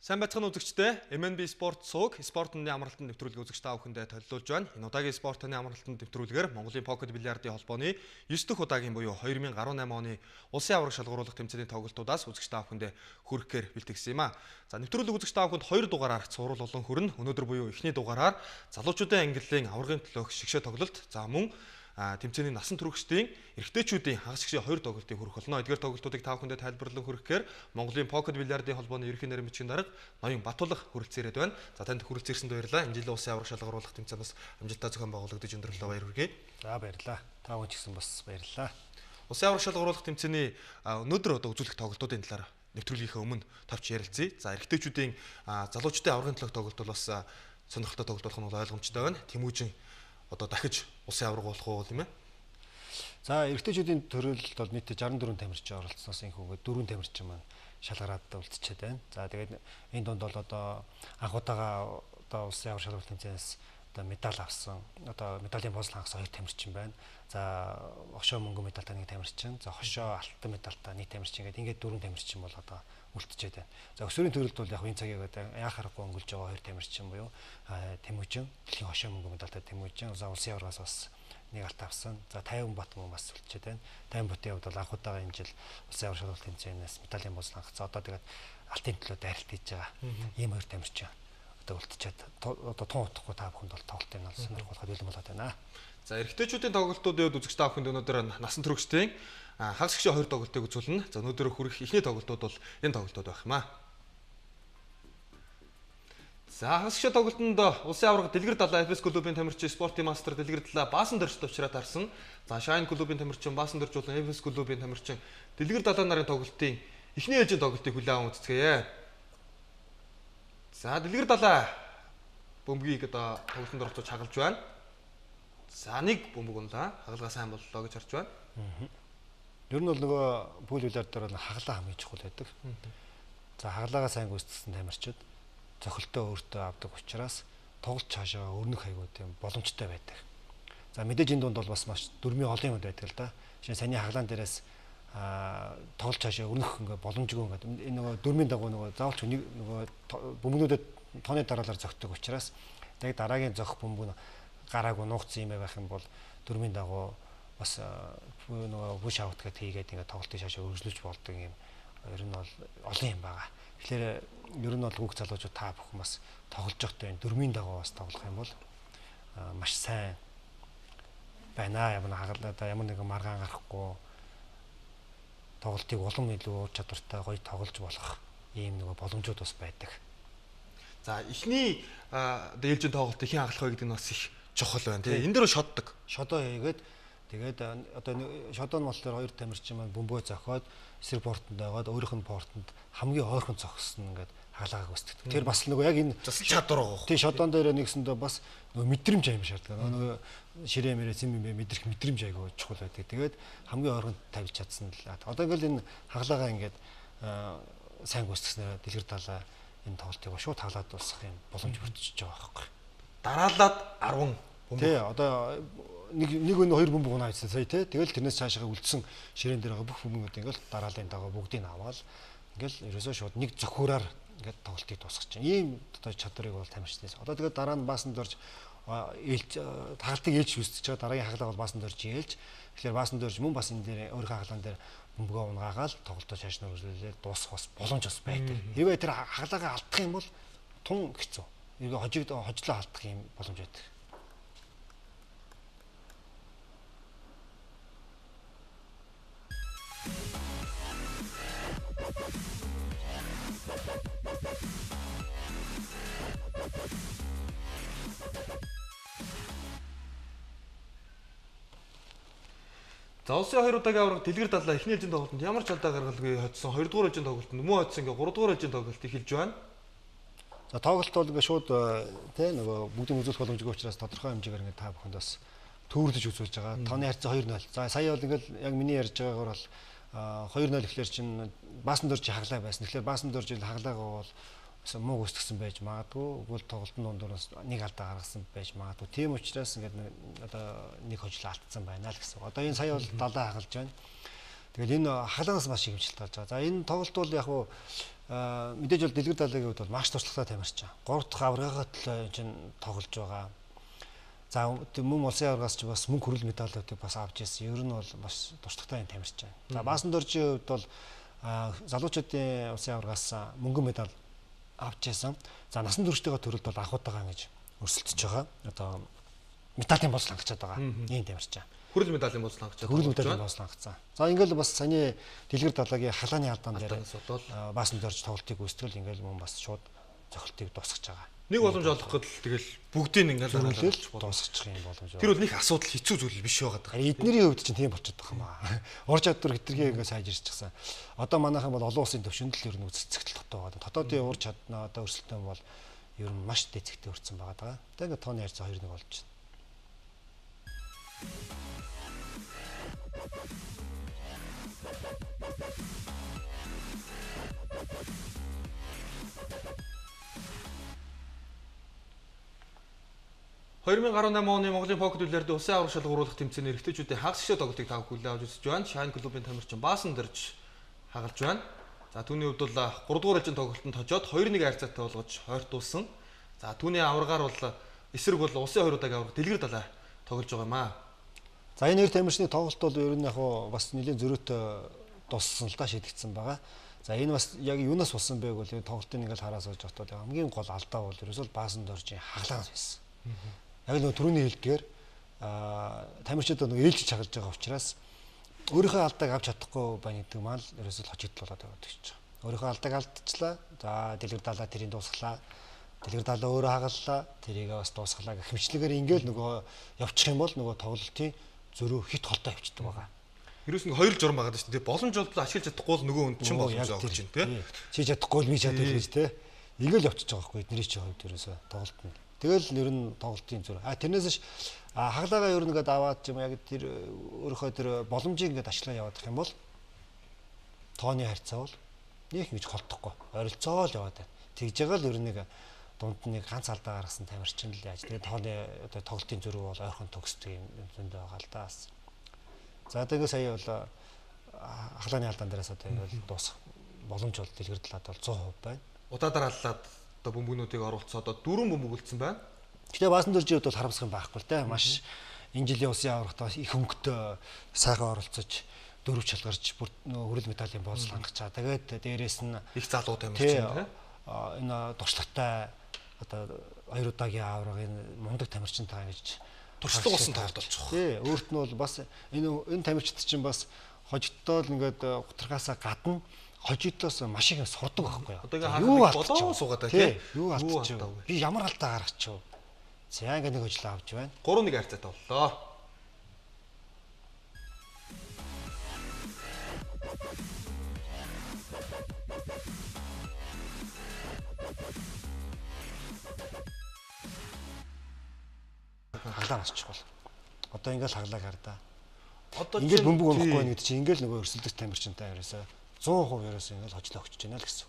Сайн байцгаана үзэгчдээ. MNB Sport сувг спортны амралтанд нэвтрүүлэг үзэгч та бүхэндээ төлөвлөж байна. Энэ удаагийн спортны амралтанд нэвтрүүлгээр Монголын Pocket бильярдын холбооны 9 дахь удаагийн буюу 2018 оны улсын аварга шалгаруулах тэмцээний тоглолтуудаас үзэгч та бүхэндээ хүргэхээр бэлтгэсэн юм а. За нэвтрүүлэг үзэгч та бүхэнд 2 дугаараар цуврал болон хүрнэ. Өнөөдөр буюу эхний дугаараар залуучуудын ангиллын аваргын төлөөх шигшээ тоглолт, за мөн тэмцээний насан туршидын эрэгтэйчүүдийн хагас шигшээ 2 тоглолтыг хүргэх болно. Эдгээр тоглолтуудыг та бүхэндээ тайлбарлан хүргэхээр Монголын Pocket бильярдын холбооны ерөнхий нарийн бичгийн дарга Ноён Батулах хүрэлцээрээд байна. За танд хүрэлцээрсэнд баярлалаа. Энэ жилийн улсын аварга шалгаруулах тэмцээн бас амжилттай зохион байгуулагдаж өндөрлөө, баяр хүргэе. За баярлалаа. Та бүхэн ч гэсэн бас баярлалаа. Улсын аварга шалгаруулах тэмцээний өнөөдөр одоо үзүүлэх тоглолтуудын талаар нэвтрүүлгийнхээ өмнө товч ярилцъя. За эрэгтэйчүүдийн залуучуудын аваргын төлөөх тоглолт бол бас сонирхолтой тоглолт болох нь бол ойлгомжтой байна. Тэмүүжин одоо дахиж улсын аварга болох уу юм бэ? За эрэгтэйчүүдийн төрөлд бол нийтдээ 64 тамирчин оролцсноос энэхүүгээ 4 тамирчин маань шалгараад үлдчихэд байна. За тэгээд энэ дунд бол одоо анх удаага одоо улсын аварга шалгаруулах тэмцээнээс одоо медаль авсан, одоо медалийн буудлын хангасан 2 тамирчин байна. За хошоо мөнгөн медальтай 1 тамирчин, за хошоо алтан медальтай 1 тамирчин гэдэг ингээд 4 тамирчин бол одоо үлдчихэд байна. За өсвөрийн төрөлд бол яг энэ цагийг одоо яах аргагүй өнгөлж байгаа 2 тамирчин буюу Тэмүүжин, дэлхийн хошоо мөнгөн медальтай Тэмүүжин, за улсын аваргаас бас нэг алт авсан. За 50 бат мөн бас үлдчихэд байна. 50 батын хувьд бол анх удаага энэ жил улсын аварга шалгаруулах тэмцээнээс медалийн буудлын хангацсан. Одоо тэгээд алтын төлөө дайралт хийж байгаа ийм 2 тамирчин одоо үлдчихэд одоо тун утахгүй та бүхэнд бол тоглолтыг нь сонирхуулахад бэлэн болоод байна. За эрэгтэйчүүдийн тоглолтуудын хувьд үзэгч та бүхэнд өнөөдөр насан туршидын хагас шигшээ 2 тоглолтыг үзүүлнэ. За өнөөдөр хүрэх эхний тоглолтууд бол энэ тоглолтууд байх юм а. За хагас шигшээ тоглолтод улсын аварга Дэлгэр далай FS клубын тамирчин спортын мастер Дэлгэр далай Баасан дөржид уучраа таарсан. За Shine клубын тамирчин Баасан дөрж болон FS клубын тамирчин Дэлгэр далай нарын тоглолтын эхний ээлжийн тоглолтыг хүлээн аван үзцгээе. За Дэлгэр далай бөмбөгийг одоо тоглолтод оролцож хагалж байна. За нэг бөмбөг унлаа. Хагалгаа сайн боллоо гэж харж байна. Ер нь бол нөгөө пүүл бильярд дээр бол хагалаа хамгийн чухал байдаг. За хагалаагаа сайн гүйцэтгэсэн тамирчид цохилтоо өөртөө авдаг учраас тоглолт цаашаа өрнөх айгуу тийм боломжтой байдаг. За мэдээж энэ дунд бол бас маш дөрмийн олон юм байдаг л да. Жишээ нь саний хагалаан дээрээс тоглолт цаашаа өрнөх ингээ боломжгүй ингээд энэ нөгөө дөрмийн дагуу нөгөө заавалч нэг нөгөө бөмбөгнүүдэд тооны дараалал зөгтдөг учраас яг дараагийн зөх бөмбөг нь гараагүй нуугдсан юм байх юм бол дөрмийн дагуу бас нөгөө бүш аут гэт хийгээд ингээд тоглолтыг цаашаа өргөжлөж болдог юм ер нь бол олон юм байгаа. Тэгэхээр ер нь бол хүүхд залуучууд та бүхэн бас тоглож байхдаа энэ дөрмийн дагуу бас тоглох юм бол маш сайн байна. Ямар хагалаа ямар нэгэн маргаан гарахгүй тоглолтыг улам илүү ур чадвартай гоё тоглож болох ийм нөгөө боломжууд бас байдаг. За эхний одоо ээлжийн тоглолтыг хэн хагалах вэ гэдэг нь бас их чухал байна тий. Энэ дээр шоддог. Шодоо хийгээд тэгээд одоо шодоо нь болохоор хоёр тамирчин маань бөмбөө зохиод эсрэг портонд байгаад өөрийнх нь портонд хамгийн ойрхон зогссон ингээд хагалгааг үүсгэдэг. Тэр бас нөгөө яг энэ бас чадвар байгаа. Тий шодоон дээр нэгсэндээ бас нөгөө мэдрэмж аим шаарддаг. Нөгөө ширээ мэрээ сэм юм мэдрэх мэдрэмж айгүй чухал байдаг. Тэгээд хамгийн ойрхон тавьж чадсан л. Одоо ингээл энэ хагалаагаа ингээд сайн гүйцэтгэснээр Дэлгэр далай энэ тоглолтыг шууд хагалаад дуусгах юм боломж бүрдчихэж байгаа байхгүй. Дараалаад 10 бөмбөг. Тий одоо нэг өнө хоёр бөмбөг унаа хийсэн сая тий. Тэгэл тэрнээс цаашаа үлдсэн ширээн дээр байгаа бүх бөмбөгнүүд ингээл дараалын дагуу бүгдийг аваад ингээл ерөөсөө шууд нэг зөхөөрөөр ингээд тоглолтыг дуусгах чинь. Ийм одоо чадварыг бол тамирчдээс. Одоо тэгээд дараа нь Баасан дөрж ээлж хагалтыг ээлж үүсгэж байгаа. Дараагийн хагалаа бол Баасан дөрж ээлж. Тэгэхээр Баасан дөрж мөн бас энэ дээр өөрийнхөө хагалаан дээр бөмбөгөө унгаагаал тоглолтоо цааш нь үргэлжлүүлээд дуусгах бас боломж бас байдаг. Хэрвээ тэр хагалаагаа алдах юм бол тун хэцүү. Хэрвээ хожлоо алдах юм боломж байдаг. За улсын хоёр удаагийн аварга Дэлгэр далай эхний ээлжийн тоглолтод ямар ч алдаа гаргалгүй хоцсон. Хоёрдугаар ээлжийн тоглолтод мөн хоцсон, ингээ гуравдугаар ээлжийн тоглолт эхэлж байна. За тоглолт бол ингээд шууд тий нөгөө бүгдийг үзүүлэх боломжгүй учраас тодорхой хэмжээгээр ингээд та бүхэнд бас төвөрлөж үзүүлж байгаа. Тооны харьцаа 2-0. За сая бол ингээд яг миний ярьж байгаагаар бол 2-0 гэхлээр чинь Баасан дөржи хаглаа байсан. Тэгэхээр Баасан дөржи хаглаагаа бол муу гүйцэтгсэн байж магадгүй. Тэгвэл тоглолтын дундуураас нэг алдаа гаргасан байж магадгүй. Тийм учраас ингээд одоо нэг хожил алдсан байна л гэсэн. Одоо энэ сая бол далаа хагалж байна. Тэгэл энэ хаглаанаас маш их хэмжилт гарч байгаа. За энэ тоглолт бол яг уу мэдээж бол дэлгэр далаагийн хувьд бол маш туршлагатай тамирч байгаа. 3 дахь аваргаагаа төлөө чинь тоглож байгаа. За мөн улсын аваргаас ч бас мөнгө хүрэл медалиудыг бас авч ирсэн. Ер нь бол маш туршлагатай юм тамирч байна. За Баасан дөржийн хувьд бол залуучуудын улсын аваргаас мөнгөн медаль авч ирсэн. За насан туршдаа төрөлд бол анх удаага ингэж өрсөлдөж байгаа. Одоо медалийн боц хангачаад байгаа. Ийм тамирч байна. Хүрэл медалийн боц хангачаад. Хүрэл медалийн боц хангацсан. За ингээл бас саяны дэлгэр далаагийн халааны алдаан дээр Баасан дөрж тоглолтыг гүйцэтгэл ингээл мөн бас шууд цохилтыг дуусгаж байгаа. Нэг боломж олох гээд л тэгэл бүгдийг ингээл дараалал дуусгачих юм боломж. Тэр бол нэг асуудал хэцүү зүйл биш байгаа даа. Эднэрийн хувьд чинь тийм болчиход байгаа юм аа. Ур чадвар хэтэрхий ингээ сайжирчихсан. Одоо манайхан бол олон улсын төвшөнд л ер нь үзэсгэлэл дутуу байгаа. Дотоодын ур чаднаа одоо өрсөлдөөн бол ер нь маш дэцэгтэй өрцөн байгаа даа. Тэгээ ингээ тооны харьцаа 2-1 болж байна. Нь 2018 оны Монголын покет бильярдын улсын аварга шалгаруулах тэмцээний эрэгтэйчүүдийн хагас гişэ тоглолтыг та бүхэн хүлээн авч үзэж байна. Shine клубын тамирчин Баасан дөрж хагалж байна. За түүний хувьд бол 3 дугаар ээлжийн тоглолтод хожоод 2-1 харьцаатай болгож хойртуулсан. За түүний аваргаар бол эсрэг бол улсын 2 удаагийн аварга дэлгэр далаа тоглож байгаа юм аа. За энэ хоёр тамирчны тоглолт бол ер нь яг бас нэлийн зөрүүтэй дууссан л да шийдэгдсэн байгаа. За энэ бас яг юунаас болсон бэ гэвэл тоглолтын ингээл хараа сууж байхдаа хамгийн гол алдаа бол ерөөсөө Баасан дөржийн хаглаанаас байсан. Яг нөгөө түрүүний хэлдгээр тамирчид нөгөө ээлжиж хагалж байгаа учраас өөрийнхөө алдааг авч чадахгүй байна гэдэг маань л ерөөсөө хожигдол болоод байгаа гэж байна. Өөрийнхөө алдааг алдчихлаа. За дэлгэр далаа тэрийг дуусглаа. Дэлгэр далаа өөрөө хагаллаа. Тэрийг бас дуусглаа гэх мэтчлэгээр ингээл нөгөө явчих юм бол нөгөө тоглолтын зөрүү хит холтой явчихдаг байгаа. Ерөөс нэг хоёр журам байгаа шүү дээ. Боломж болдлоо ашиглаж чадахгүй бол нөгөө хүнд чинь боломж өгч чинь тий. Чи чадахгүй бол би чадвал гэж тий. Ингээл явчихж байгаа байхгүй эдний чинь хувьд ерөөсөө тоглолт нь. Тэгэл ер нь тоглолтын зүр. А тэрнээс хаглаагаа ер нь ингээд аваад ч юм яг тэр өөрийнхөө тэр боломжийг ингээд ашиглаа яваадах юм бол тооны харьцаа бол нэг ингэж холдохгүй. Ойролцоогоо л яваад байна. Тэгж байгаа л ер нь нэг дунд нэг ганц алдаа гаргасан тамирчин л яаж. Тэгээд тооны одоо тоглолтын зүрх бол ойрхон төгсдөг юм зөндөө байгаа л да. За тэгээ сая бол хаглааны алдаан дээрээс одоо ингээд дуусах боломж бол дэлгэр талаад бол 100% байна. Удаа дарааллаад одоо бөмбөгнүүдийг оруулцсан одоо 4 бөмбөг үлдсэн байна. Гэтэ Баасан дөржийн хувьд бол харамсах юм байхгүй л дээ. Маш энэ жилийн улсын аваргад их хөнгөтэй сайхан оролцож дөрөв чалгарч бүр хүрэл медалийн бооцол хангачаа. Тэгээд дээрээс нь их залуу тамирчин тий. Энэ туршлагатай одоо хоёр удаагийн аваргын мундаг тамирчинтайгаа ингэж туршлага болсон тоглолт болчих. Тий, өөрт нь бол бас энэ тамирчид чинь бас хожигдтол ингээд гутархаасаа гадна хожигдлоос маш их сурдаг байхгүй юу? Одоо ингээ харах болоо суугаад байна тий. Юу алдчих вэ? Би ямар алдаа гаргачих вэ? За ингээ нэг хожлоо авч байна. 3-1 харьцаатай боллоо. Хаглаа маш чухал. Одоо ингээл хаглааг хардаа. Одоо ингээл бөмбөг унахгүй байна гэдэг чинь ингээл нөгөө өрсөлдөх тамирчинтай ерөөсөө 100% ерөөсөө ингээл хожлоо өгч байна л гэсэн.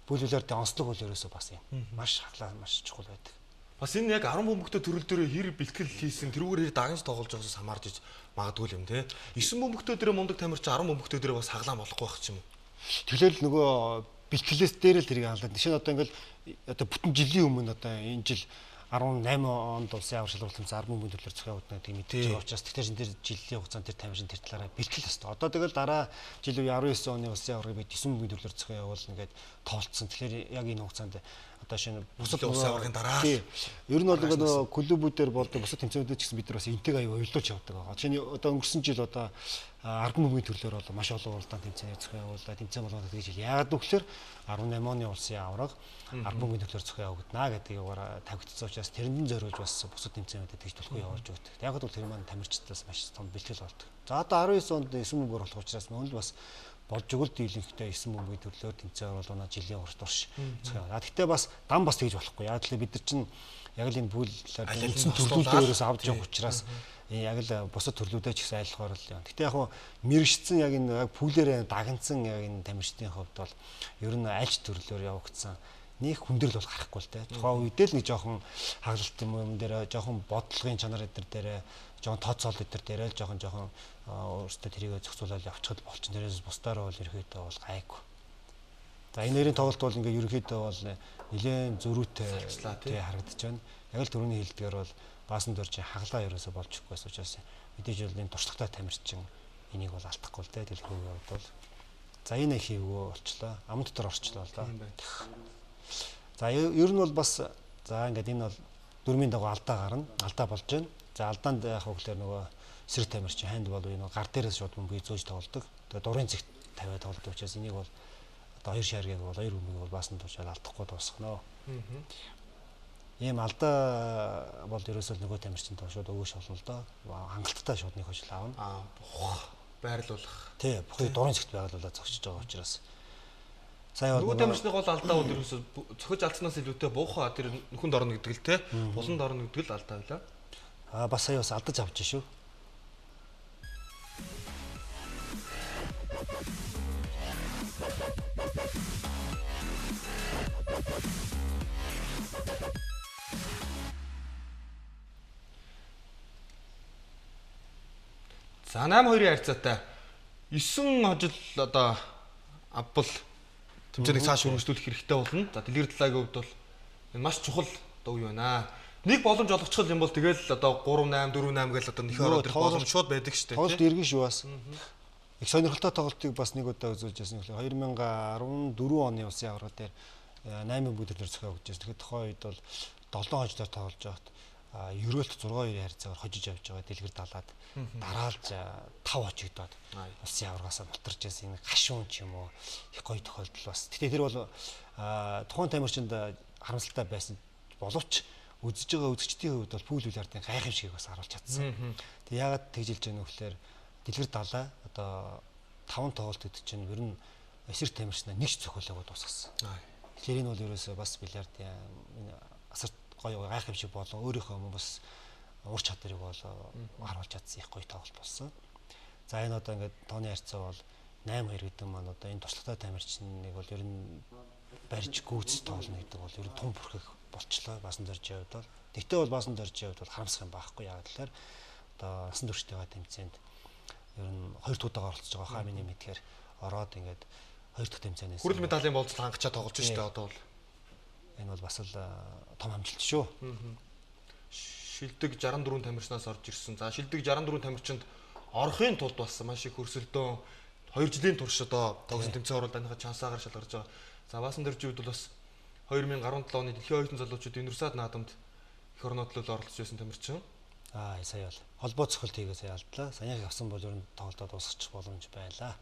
Бүлүүлэр дэ онцлог бол ерөөсөө бас юм. Маш хаглаа маш чухал байдаг. Бас энэ яг 10 бөмбөгтэй төрөл дөрөө хэр бэлтгэл хийсэн тэрүүгээр хэр дагнж тоглож байгаас хамаарч иж магадгүй юм те. 9 бөмбөгтэй дөрөө мундаг тамирчин 10 бөмбөгтэй дөрөө бас хаглаа болохгүй байх ч юм уу. Тэгэл нөгөө бэлтгэлээс дээр л тэрийг хаалаа. Жишээ нь одоо ингээл одоо бүтэн жилийн өмнө одоо энэ жил 18 онд улсын авар шалралт тэмцээн 10 бөмбөгийн төрлөөр зохион байгуулна гэдэг мэдээж байгаа учраас тэгэхээр тэр жилийн хугацаанд тэр тамирчин тэр талаараа бэлтгэл ёстой. Одоо тэгэл дараа жил үе 19 оны улсын аваргыг бид 9 бөмбөгийн төрлөөр зохион явуулна гэдээ тоолцсон. Тэгэхээр яг энэ хугацаанд одоо шинэ бусад улсын аваргын дараа ер нь бол нөгөө клубүүдээр болдог бусад тэмцээнүүдээр ч гэсэн бид нар бас энтэйг аюу уялдуулж явдаг байгаа. Жишээ нь одоо өнгөрсөн жил одоо 10 бөмбөгийн төрлөөр бол маш олон уралдаан тэмцээн зохион явууллаа. Тэмцээн болгоод тэгж хэл. Яагаад гэвэл 18 оны улсын аварга 10 бөмбөгийн төрлөөр зохион явагдана гэдэг юугаар тавигдсан учраас тэрэнд нь зориулж бас бусад тэмцээнүүдэд тэгж төлхөө явуулж өгдөг. Яг бол тэр маань тамирчдаас маш том бэлтгэл болдог. За одоо 19 онд 9 бөмбөгөөр болох учраас мөн л бас Болж өгөл дийлэнхтэй 9 бөмбөгийн төрлөөр тэмцээн оруулна жилийн урт турш. А тэгтээ бас дан бас тэгж болохгүй. Яг л бид нар чинь яг л энэ pool үндсэн төрлүүдээ ерөөсөө авч явах учраас яг л бусад төрлүүдээ ч гэсэн айлхаар л юм. Гэтэ яг хуу мэрэгчсэн яг энэ pool ээр дагнцсан яг энэ тамирчдын хувьд бол ер нь альч төрлөөр явагдсан нэг хүндрэл бол гарахгүй л те. Тухайн үедээ л нэг жоохон хагалт юм дээр жоохон бодлогын чанар эдэр дээр жоохон тооцоол эдэр дээр л жоохон өөртөө тэрийгэ зохицуулаад явчихад болчин. Тэрээс бусдаар бол ерөөхдөө бол гайгүй. За энэ нэрийн тоглолт бол ингээ ерөөхдөө бол нэлээд зөрүүтэй тий харагдаж байна. Яг л түрүүний хэлдгээр бол Баасан дөржийн хаглаа ерөөсө болж өгөхгүй байсан учраас мэдээж бол энэ туршлагатай тамирчин энийг бол алдахгүй л дээ дэлгүүрийн хувьд бол. За энэ хийвгөө болчлоо. Ам дотор орчлоо л доо. За ер нь бол бас за ингээд энэ бол дөрмийн дагуу алдаа гарна. Алдаа болж байна. За алдаанд яах вэ гэхээр нөгөө сэрэг тамирчин ханд бол энэ гар дээрээс шууд бөмбөгийг зөөж тоглодог. Тэгээ дурын зэгт тавиад тоглодог учраас энийг бол одоо хоёр шааргийг бол хоёр бөмбөгийг бол Баасан туршаад алдахгүй дуусгана. Ийм алдаа бол ерөөсөө нөгөө тамирчин шууд өгөөш болно л доо. Хангалттай шууд нэг хожил авна. Аа бух байрлуулах. Тий, бухыг дурын зэгт байрлуулаад зогсож байгаа учраас. Сая нөгөө тамирчны гол алдаа бол ерөөсөө цохиж алдснаас илүүтэй буухаа тэр нөхөнд орно гэдэг л те. Буланд орно гэдэг л алдаа байлаа. Аа бас сая бас алдаж авч шүү. За 8-2-ын харьцаатай 9 хожил одоо авбал тэмцээнийг цааш өргөжлүүлэх хэрэгтэй болно. За дэлгэр талаагийн хувьд бол энэ маш чухал одоо үе байна. Нэг боломж олгочих юм бол тэгэл одоо 3-8 4-8 гээл одоо нөхөр ороод ирэх боломж шууд байдаг шүү дээ. Тоглолт иргэн шүү бас. Их сонирхолтой тоглолтыг бас нэг удаа үзүүлж байсан. 2014 оны улсын аварга дээр 8 бөмбөг дээр зохиогдож байсан. Тэгэхээр тухайн үед бол 7 хожлоор тоглож байхад ерөөлт 6-2-ын харьцаагаар хожиж явж байгаа дэлгэр далаад дараалж 5 хожигдоод улсын аваргаас мутарч байсан. Энэ гашуун ч юм уу их гоё тохиолдол бас. Гэтэ тэр бол тухайн тамирчинд харамсалтай байсан боловч үзэж байгаа үзэгчдийн хувьд бол pool бильярдын гайхамшигыг бас харуулж чадсан. Тэг яагаад тэгж хэлж байгаа нөх гэхээр дэлгэр далаа одоо 5 тоглолт гэдэг чинь ер нь эсрэг тамирчнаа нэг ч цохиолоогүй дуусгасан. Тэгэхээр энэ бол ерөөсөө бас бильярдын энэ асар гоё гайхамшиг болон өөрийнхөө бас ур чадварыг бол харуулж чадсан их гоё тоглолт болсон. За энэ одоо ингээд тооны харьцаа бол 8-2 гэдэг маань одоо энэ туршлагатай тамирчныг бол ер нь барьж гүйцэж тоглоно гэдэг бол ер нь том бүрхэх болчлоо Баасан дөржийн хувьд бол. Тэгтээ бол Баасан дөржийн хувьд бол харамсах юм байхгүй. Яг тэгэхээр одоо насан туршдаа тэмцээнд ер нь хоёр дахь удаага оролцож байгаа хаа миний мэдхээр ороод ингээд хоёр дахь тэмцээнээс хүрэл медалийн болцол хангачаа тоглож шүү дээ одоо бол. Энэ бол бас л том амжилт шүү. Шилдэг 64 тамирчнаас орж ирсэн. За шилдэг 64 тамирчинд орохын тулд бас маш их өрсөлдөөн 2 жилийн турш одоо тогсон тэмцээн оруулалт аныхаа чансаагаар шалгарч байгаа. За Баасан дөржийн үед бол бас 2017 оны дэлхийн оюутан залуучууд Универсиад наадамд эх орноо төлөө оролцож байсан тамирчин. Аа сая бол холбоо цохилт хийгээ сая алдлаа. Саяхан авсан бол ер нь тоглолтоо дуусгачих боломж байлаа.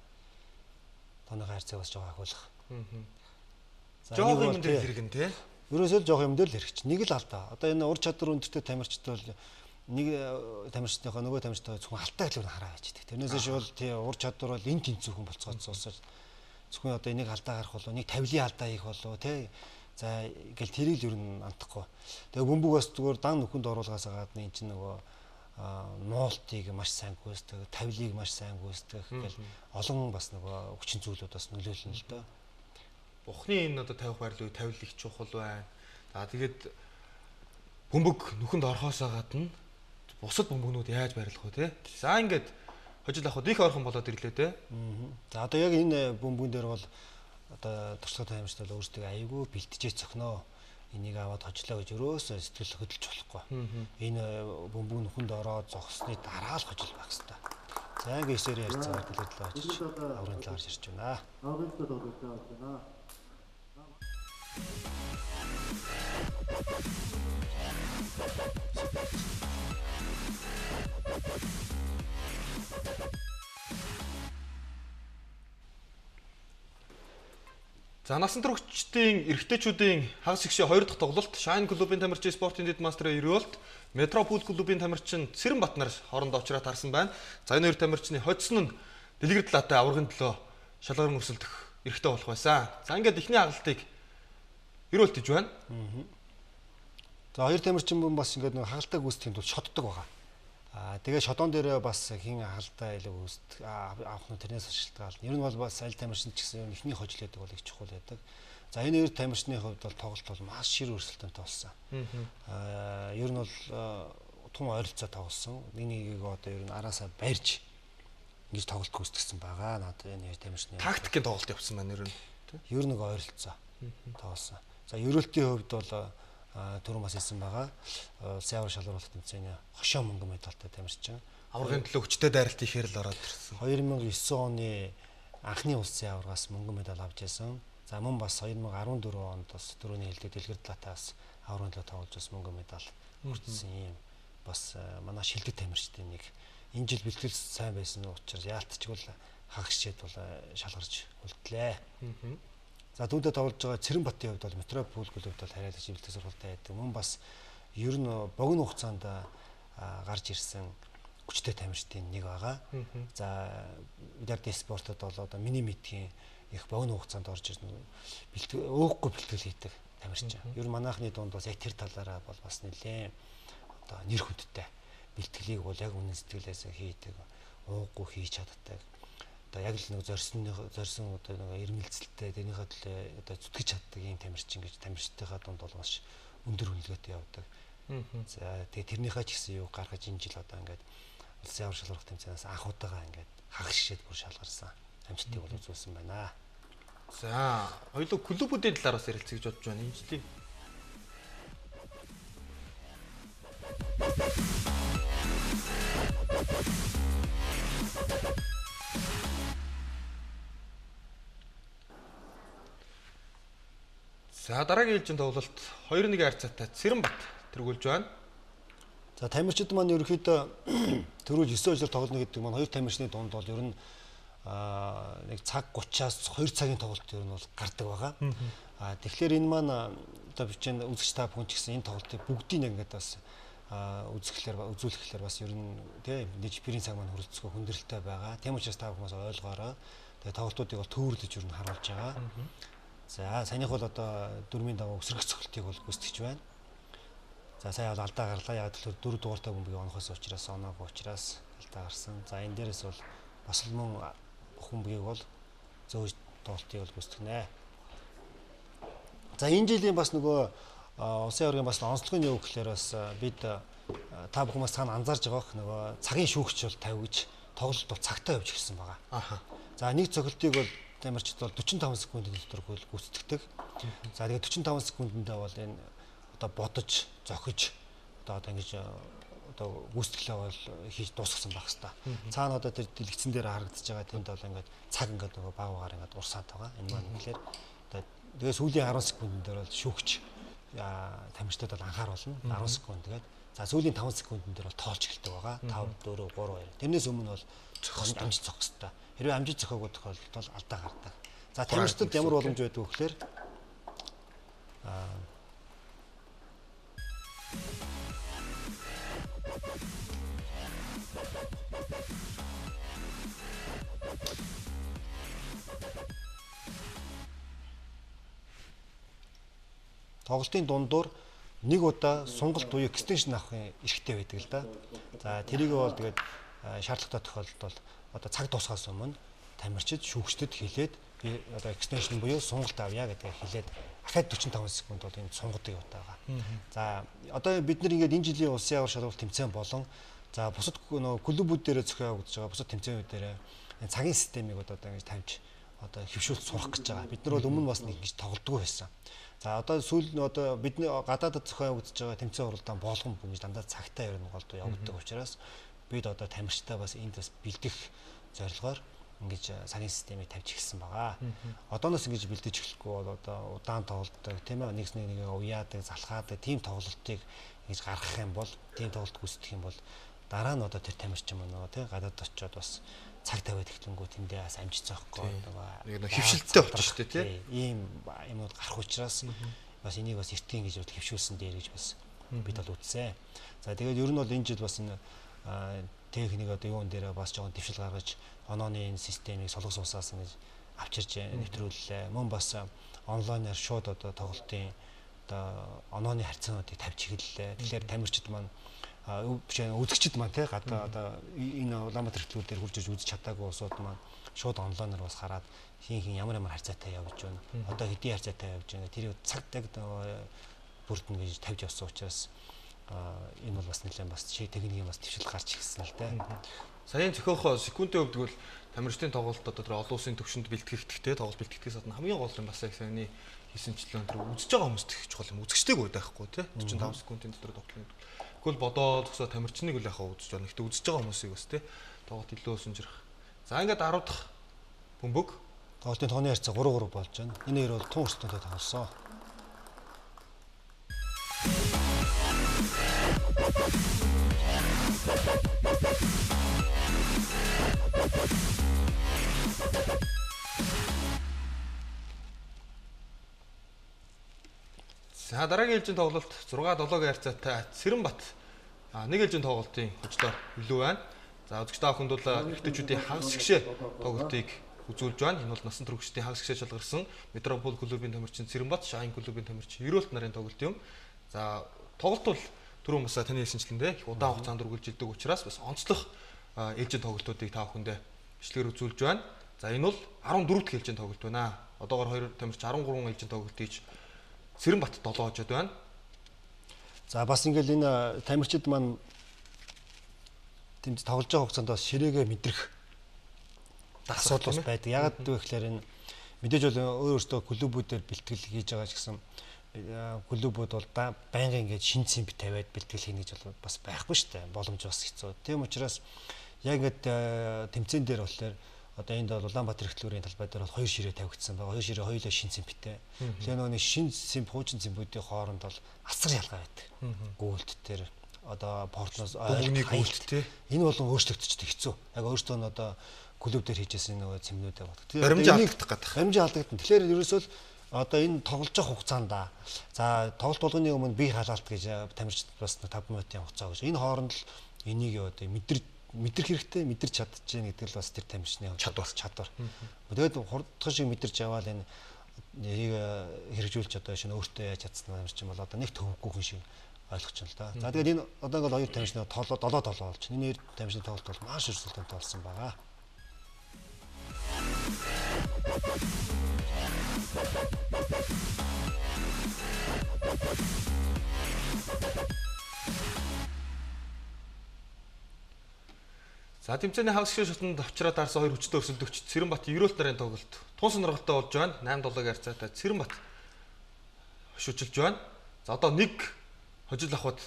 Тооныхоо харьцааг бас жоохон ахиулах. За жоох юм дээр хэрэг нь тий. Ерөөсөө л жоох юм дээр л хэрэг чи. Нэг л алдаа. Одоо энэ ур чадвар өндөртэй тамирчид бол нэг тамирчдынхаа нөгөө тамирчтай зөвхөн алдаа хэлбэр хараа байж. Тэрнээс шууд тий ур чадвар бол энэ тэнцвэрхэн болцгооцсон улсаар зөвхөн одоо энийг алдаа гарах болов нэг тавилын алдаа хийх болов тий. За ингээл тэрийг л ер нь андахгүй. Тэгээ бөмбөг бас зүгээр дан нөхөнд оруулахаас гадна энэ чинь нөгөө нуултыг маш сайн гүйцэтгэх, тавилыг маш сайн гүйцэтгэх гэл олон бас нөгөө хүчин зүйлүүд бас нөлөөлнө л дөө. Бухны энэ одоо тавих байрлал тавил их чухал байна. За тэгээд бөмбөг нүхэнд орохоосоо гадна бусад бөмбөгнүүд яаж байрлах вэ те? За ингээд хожил авахд их ойрхон болоод ирлээ те. За одоо яг энэ бөмбөгөн дээр бол одоо туршлагатай тамирчид бол өөрсдөө аягүй бэлтжиж цохноо. Энийг аваад хожлоо гэж өрөөсөө сэтгэл хөдлөж болохгүй. Энэ бөмбөг нүхэнд ороод зогссны дараа л хожил байх хэвээр. За ингээ 9-ээр ярьцгаа дэлгэр талаа очиж аврын талаар ирж байна. Аврын талаар болж байна. За насан туршидтын эрэгтэйчүүдийн хагас шигшээ 2 дахь тоглолт Shine клубын тамирчин спортын дэд мастерын Ерөөлт Метропол клубын тамирчин Цэрэн Батнар хоорондоо уулзраа таарсан байна. За энэ хоёр тамирчны хоцсон нь дэлгэр талаатай аваргын төлөө шалгаран өрсөлдөх эрхтэй болох байсан. За ингээд эхний хагалтыг ерөөлт хийж байна. За хоёр тамирчин бүр бас ингээд нэг хагалтай гүйцэтгэхийн тулд шоддог байгаа. Тэгээ шодон дээр бас хин хагалтай илүү үүсдэг авах нь тэрнээс шалтгаална. Ер нь бол бас аль тамирчин ч гэсэн эхний хожил гэдэг бол их чухал байдаг. За энэ хоёр тамирчны хувьд бол тоглолт бол маш шир өрсөлдөөнтэй болсон. Ер нь бол тун ойролцоо тоглосон. Нэг нэгийг одоо ер нь араасаа барьж ингэж тоглолт гүйцэтгсэн байгаа. Надад энэ хоёр тамирчны тактикийн тоглолт явсан байна ер нь. Ер нь ойролцоо тоглосон. За ерөөлтийн хувьд бол түрүүн бас хэлсэн байгаа. Улсын авар шалруулах тэмцээний хошоо мөнгөн медальтай тамирчин. Аваргын төлөө хүчтэй дайралт ихээр л ороод ирсэн. 2009 оны анхны улсын аваргаас мөнгөн медаль авч ирсэн. За мөн бас 2014 онд бас түрүүний хэлдэг дэлгэр талаатаас аваргын төлөө тоглож бас мөнгөн медаль хүртсэн юм. Бас манай шилдэг тамирчдын нэг энэ жил бэлтгэл сайн байсан учраас яалтчгүй хагас шид бол шалгарч үлдлээ. За түүнтэй тоглож байгаа Цэрэнбатын хувьд бол Метропол клубд бол харьяалагч бэлтгэл сургалтай байдаг. Мөн бас ер нь богино хугацаанд гарч ирсэн хүчтэй тамирчдын нэг байгаа. За бильярд спортод бол одоо миний мэдхийн их богино хугацаанд орж ирсэн бэлтгэл өөхгүй бэлтгэл хийдэг тамирчин. Ер нь манайхны дунд бас яг тэр талаараа бол бас нэлээд одоо нэр хүндтэй бэлтгэлийг бол яг үнэн сэтгэлээс хийдэг, ууггүй хийж чаддаг. Одоо яг л нэг зорьсон одоо нэг ирмэлцэлтэй тэрнийхээ төлөө одоо зүтгэж чаддаг ийм тамирчин гэж тамирчдынхаа дунд бол маш өндөр үнэлгээтэй явдаг. За тэгээ тэрнийхээ ч гэсэн юу гаргаж энэ жил одоо ингээд улсын авар шалрах тэмцээнээс анх удаага ингээд хагас шишээд бүр шалгарсан амжилтыг бол үзүүлсэн байна. За хоёулаа клубүүдийн талаар бас ярилцъя гэж бодож байна энэ жилийн. За дараагийн ээлжийн тоглолт 2-1 харьцаатай Цэрэнбат тэргүүлж байна. За тамирчид маань ерөнхийдөө төрүүл 9 хожлоор тоглоно гэдэг маань хоёр тамирчны дунд бол ер нь нэг цаг 30-аас 2 цагийн тоглолт ер нь бол гардаг байгаа. Тэгэхээр энэ маань одоо би чинь үзэгч та бүхэн ч гэсэн энэ тоглолтыг бүгдийг ингээд бас үзэхлээр үзүүлэхлээр бас ер нь тий нэгжпэрийн цаг маань хүрэлцэхгүй хүндрэлтэй байгаа. Тийм учраас та бүхэн бас ойлгоорой. Тэгээ тоглолтуудыг бол төвөрлөж ер нь харуулж байгаа. За саяных бол одоо дөрмийн дагуу өсрөх цохилтыг бол гүйцэтгэж байна. За сая бол алдаа гарлаа. Яг тэгэхээр 4 дугаартай бөмбөгийг онохос учраас оноогүй учраас алдаа гарсан. За энэ дээрээс бол бас л мөн бүх бөмбөгийг бол зөөж тоглолтыг бол гүйцэтгэнэ. За энэ жилийн бас нөгөө улсын аваргын бас онцлогийн юу гэхээр бас бид та бүхэн бас цаана анзаарж байгаа бох нөгөө цагийн шүүгч бол тавигж тоглолт бол цагтаа явж ирсэн байгаа. За нэг цохилтыг бол тамирчид бол 45 секундын дотор гүйцэтгэдэг. За тэгээд 45 секундэндээ бол энэ одоо бодож, зохиж одоо ингэж одоо гүйцэтгэлээ бол хийж дуусгасан байх хэвээр. Цаана одоо тэр дэлгэцэн дээр харагдаж байгаа тэнд бол ингээд цаг ингээд нөгөө баг багаар ингээд урсаад байгаа. Энэ маань гэхлээр одоо тэгээ сүүлийн 10 секундын дээр бол шүүгч тамирчдад бол анхааруулна. 10 секунд тэгээд за сүүлийн 5 секундын дээр бол тоолж эхэлдэг байгаа. 5 4 3 2. Тэрнээс өмнө бол амжиж зохих хэвээр. Хэрвээ амжиж зохиогүй тохиолдолд бол алдаа гардаг. За тамирчдад ямар боломж байдаг вэ гэхээр тоглолтын дундуур нэг удаа сунгалт буюу экстеншн авахын эрхтэй байдаг л да. За тэрийг бол тэгээд шаардлагатай тохиолдолд бол одоо цаг дуусахаас өмнө тамирчид шүүгчдэд хэлээд би одоо экстеншн буюу сунгалт авъя гэдгээ хэлээд ахаад 45 секунд бол энэ сунгадаг явтаа байгаа. За одоо бид нар ингээд энэ жилийн улсын авар шалралт тэмцээн болон за бусад нөгөө клубүүд дээр зохион явагдаж байгаа бусад тэмцээнүүд дээр цагийн системийг одоо ингэж тавьж одоо хөвшүүлт сурах гэж байгаа. Бид нар бол өмнө бас нэг ингэж тоглодгоо байсан. За одоо сүүл нь одоо бидний гадаадд зохион явагдаж байгаа тэмцээн уралдаан болгон ингэж дандаа цагтаа ер нь голдуу явагддаг учраас бид одоо тамирчтай бас энд бас бэлдэх зорилгоор ингэж цагийн системийг тавьж эхэлсэн байгаа. Одооноос ингэж бэлдэж эхлэхгүй бол одоо удаан тоглолттой тийм ээ нэгс нэг нэгээ уяадаг, залхаадаг тийм тоглолтыг ингэж гаргах юм бол тийм тоглолт гүйцэтгэх юм бол дараа нь одоо тэр тамирчин маань нөгөө тийм гадаад очиод бас цаг тавиад эхлэнгүү тэндээ бас амжиж зоохгүй нөгөө нэг хөвшилттэй болчих шүү дээ тийм ийм юмуд гарах учраас бас энийг бас эртгийн гэж хөвшүүлсэн дээр гэж бас бид бол үзсэн. За тэгээд ер нь бол энэ жил бас энэ техник одоо юун дээр бас жоохон дэвшил гаргаж онооны энэ системийг солонгос улсаас ингэж авчирж нэвтрүүллээ. Мөн бас онлайнаар шууд одоо тоглолтын одоо онооны харьцаануудыг тавьж эхэллээ. Тэгэхээр тамирчид маань биш үзэгчид маань тий гадаа одоо энэ Улаанбаатар хэвлэл дээр хурж ирж үзэж чадаагүй улсууд маань шууд онлайнаар бас хараад хин хин ямар ямар харьцаатай явж байна. Одоо хэдийн харьцаатай явж байна. Тэр цаг яг бүрдэн гэж тавьж явсан учраас энэ бол бас нэлээд бас техникийн бас твшил гарч ирсэн л дээ. Саяын зохиох секундын хувьд бол тамирчдын тоглолт одоо тэр олон улсын төвшөнд бэлтгэгдэхтэй тоглолт бэлтгэхээс гадна хамгийн гол юм бас яг саяны хийсэнчлэн тэр үзэж байгаа хүмүүст их чухал юм. Үзэгчтэйг үе байхгүй тий 45 секундын дотор тоглоно. Тэгвэл бодоо зөксөө тамирчныг үл яхаа үзэж байна. Гэхдээ үзэж байгаа хүмүүсийг бас тий тоглолт илүү өсөнжрэх. За ингээд 10 дахь бөмбөг тоглолтын тооны харьцаа 3-3 болж байна. Энэ хоёр бол тун өрсөлдөөнтэй тоглосон. За дараагийн ээлжийн тоглолт 6-7-гийн харьцаатай Цэрэнбат нэг ээлжийн тоглолтын хожлоор илүү байна. За үзэгч та бүхэнд бол эрэгтэйчүүдийн хагас шигшээ тоглолтыг үзүүлж байна. Энэ бол насан туршидын хагас шигшээ шалгарсан Метрополь клубын тамирчин Цэрэнбат, Шайн клубын тамирчин Ерөөлт нарын тоглолт юм. За тоглолт бол түрүүн бас таны хэлсэнчлэндээ их удаан хугацаанд үргэлжилдэг учраас бас онцлог ээлжийн тоглолтуудыг та бүхэндээ бичлэгээр үзүүлж байна. За энэ бол 14 дахь ээлжийн тоглолт байна. Одоогор хоёр тамирч 13 ээлжийн тоглолт хийж Цэрэнбат 7 хожоод байна. За бас ингээл энэ тамирчид маань тэмц тоглож байгаа хугацаанд бас ширээгээ мэдрэх асуудал бас байдаг. Ягаад гэвэл энэ мэдээж бол өөр өөртөө клубүүдээр бэлтгэл хийж байгаа ч гэсэн клубүүд бол байнгын ингээд шин цэмп тавиад бэлтгэл хийнэ гэж бол бас байхгүй шүү дээ. Боломж бас хэцүү. Тийм учраас яг ингээд тэмцээн дээр болохоор одоо энд бол Улаанбаатар хэвлүүрийн талбай дээр бол хоёр ширээ тавигдсан байгаа. Хоёр ширээ хоёулаа шин цэмптэй. Тэгэхээр нөгөө нэг шин цэмп, хуучин цэмпүүдийн хооронд бол асар ялгаа байдаг. Гүйлт дээр одоо портноос бөмбөгний гүйлт тий. Энэ болон өөрчлөгдчихдөг хэцүү. Яг өөртөө нь одоо клуб дээр хийжсэн нөгөө цэмнүүдээ бодох. Тэгэхээр баримжаа алдагдах гэдэг. Баримжаа алдагдана. Тэгэхээр ерөөсөө л одоо энэ тоглож байгаа хугацаанд за тоглолт болгоны өмнө бие халаалт гэж тамирчид бас 5 минутын хугацаа гэж. Энэ хооронд л энийг одоо мэдрэх хэрэгтэй, мэдэрч чадчихээн гэдэг л бас тэр тамирчны чадвар. Тэгээд хурдхан шиг мэдэрч яваал энэ нэрийг хэрэгжүүлж одоо шинэ өөртөө яаж чадсан тамирчин бол одоо нэг төвөггүй хүн шиг ойлгож байна л да. За тэгээд энэ одоо ингээл хоёр тамирчны 7-7 болж энэ хоёр тамирчны тоглолт бол маш өрсөлдөөнтэй болсон байгаа. За тэмцээний хагас шигшээ шатанд авчраа дарсан хоёр хүчтэй өрсөлдөгч Цэрэнбат Ерөөлт нарын тоглолт тун сонирхолтой болж байна. 8-7-гийн харьцаатай Цэрэнбат шүжилж байна. За одоо нэг хожил авахд